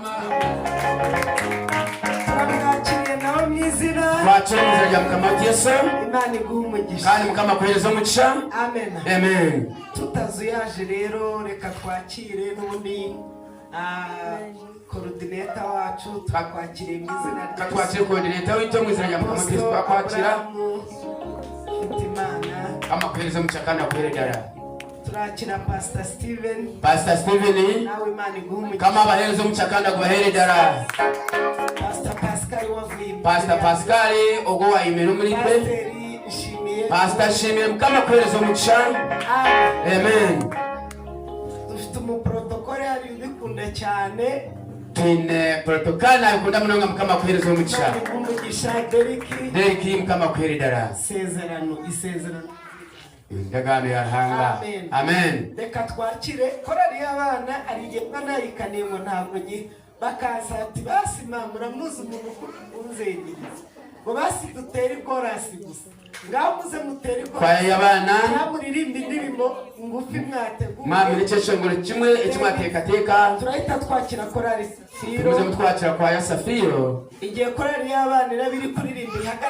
Turamwakiriye nawe mu izina. Twakira mu izina rya Mukama Yesu. Imana iguha umugisha. Kandi Mukama akuhereza umugisha. Amen. Amen. Tutazuyaje rero, reka twakire n'ubundi coordinator wacu, turakwakiriye mu izina rya Katwakire coordinator wito mu izina rya Mukama Yesu, twakwakira. Imana Kama akuhereza umugisha kandi akuhere. Turakira Pastor Steven. Pastor Steven. Nawe Imana iguha umugisha. Kama abahereza umugisha kandi aguhere. Pastor Pascal wavuye imbere. Pastor Pascal ubwo wayimera muri twe. Pasiteri Nshimiye. Pastor Shimiye, Mukama akuhereza umugisha. Amen. Amen. Dufite umuprotokole hari ubikunda cyane. Twine protocol nabikunda munonga, Mukama akuhereza umugisha. Imana iguha umugisha, Deriki. Deriki, Mukama akuhere. Isezerano, isezerano. Indagano ya Ruhanga. Amen. Amen. Reka twakire korali y'abana. Hari igihe mba nayikaniye ngo ntabwo nyi bakaza ati: "Basi mama, muramuzi umuntu unzengereza ngo basi dutere ikorasi gusa." Ngaho muze mutere ikorasi. Kwaya y'abana. Cyangwa muririmbe indirimbo ngufi mwateguye. Mwamire icyo kimwe icyo mwatekateka. Turahita twakira korali Safiro. Tumaze mutwakira kwaya Safiro. Igihe korali y'abana iraba iri kuririmba ihagarara.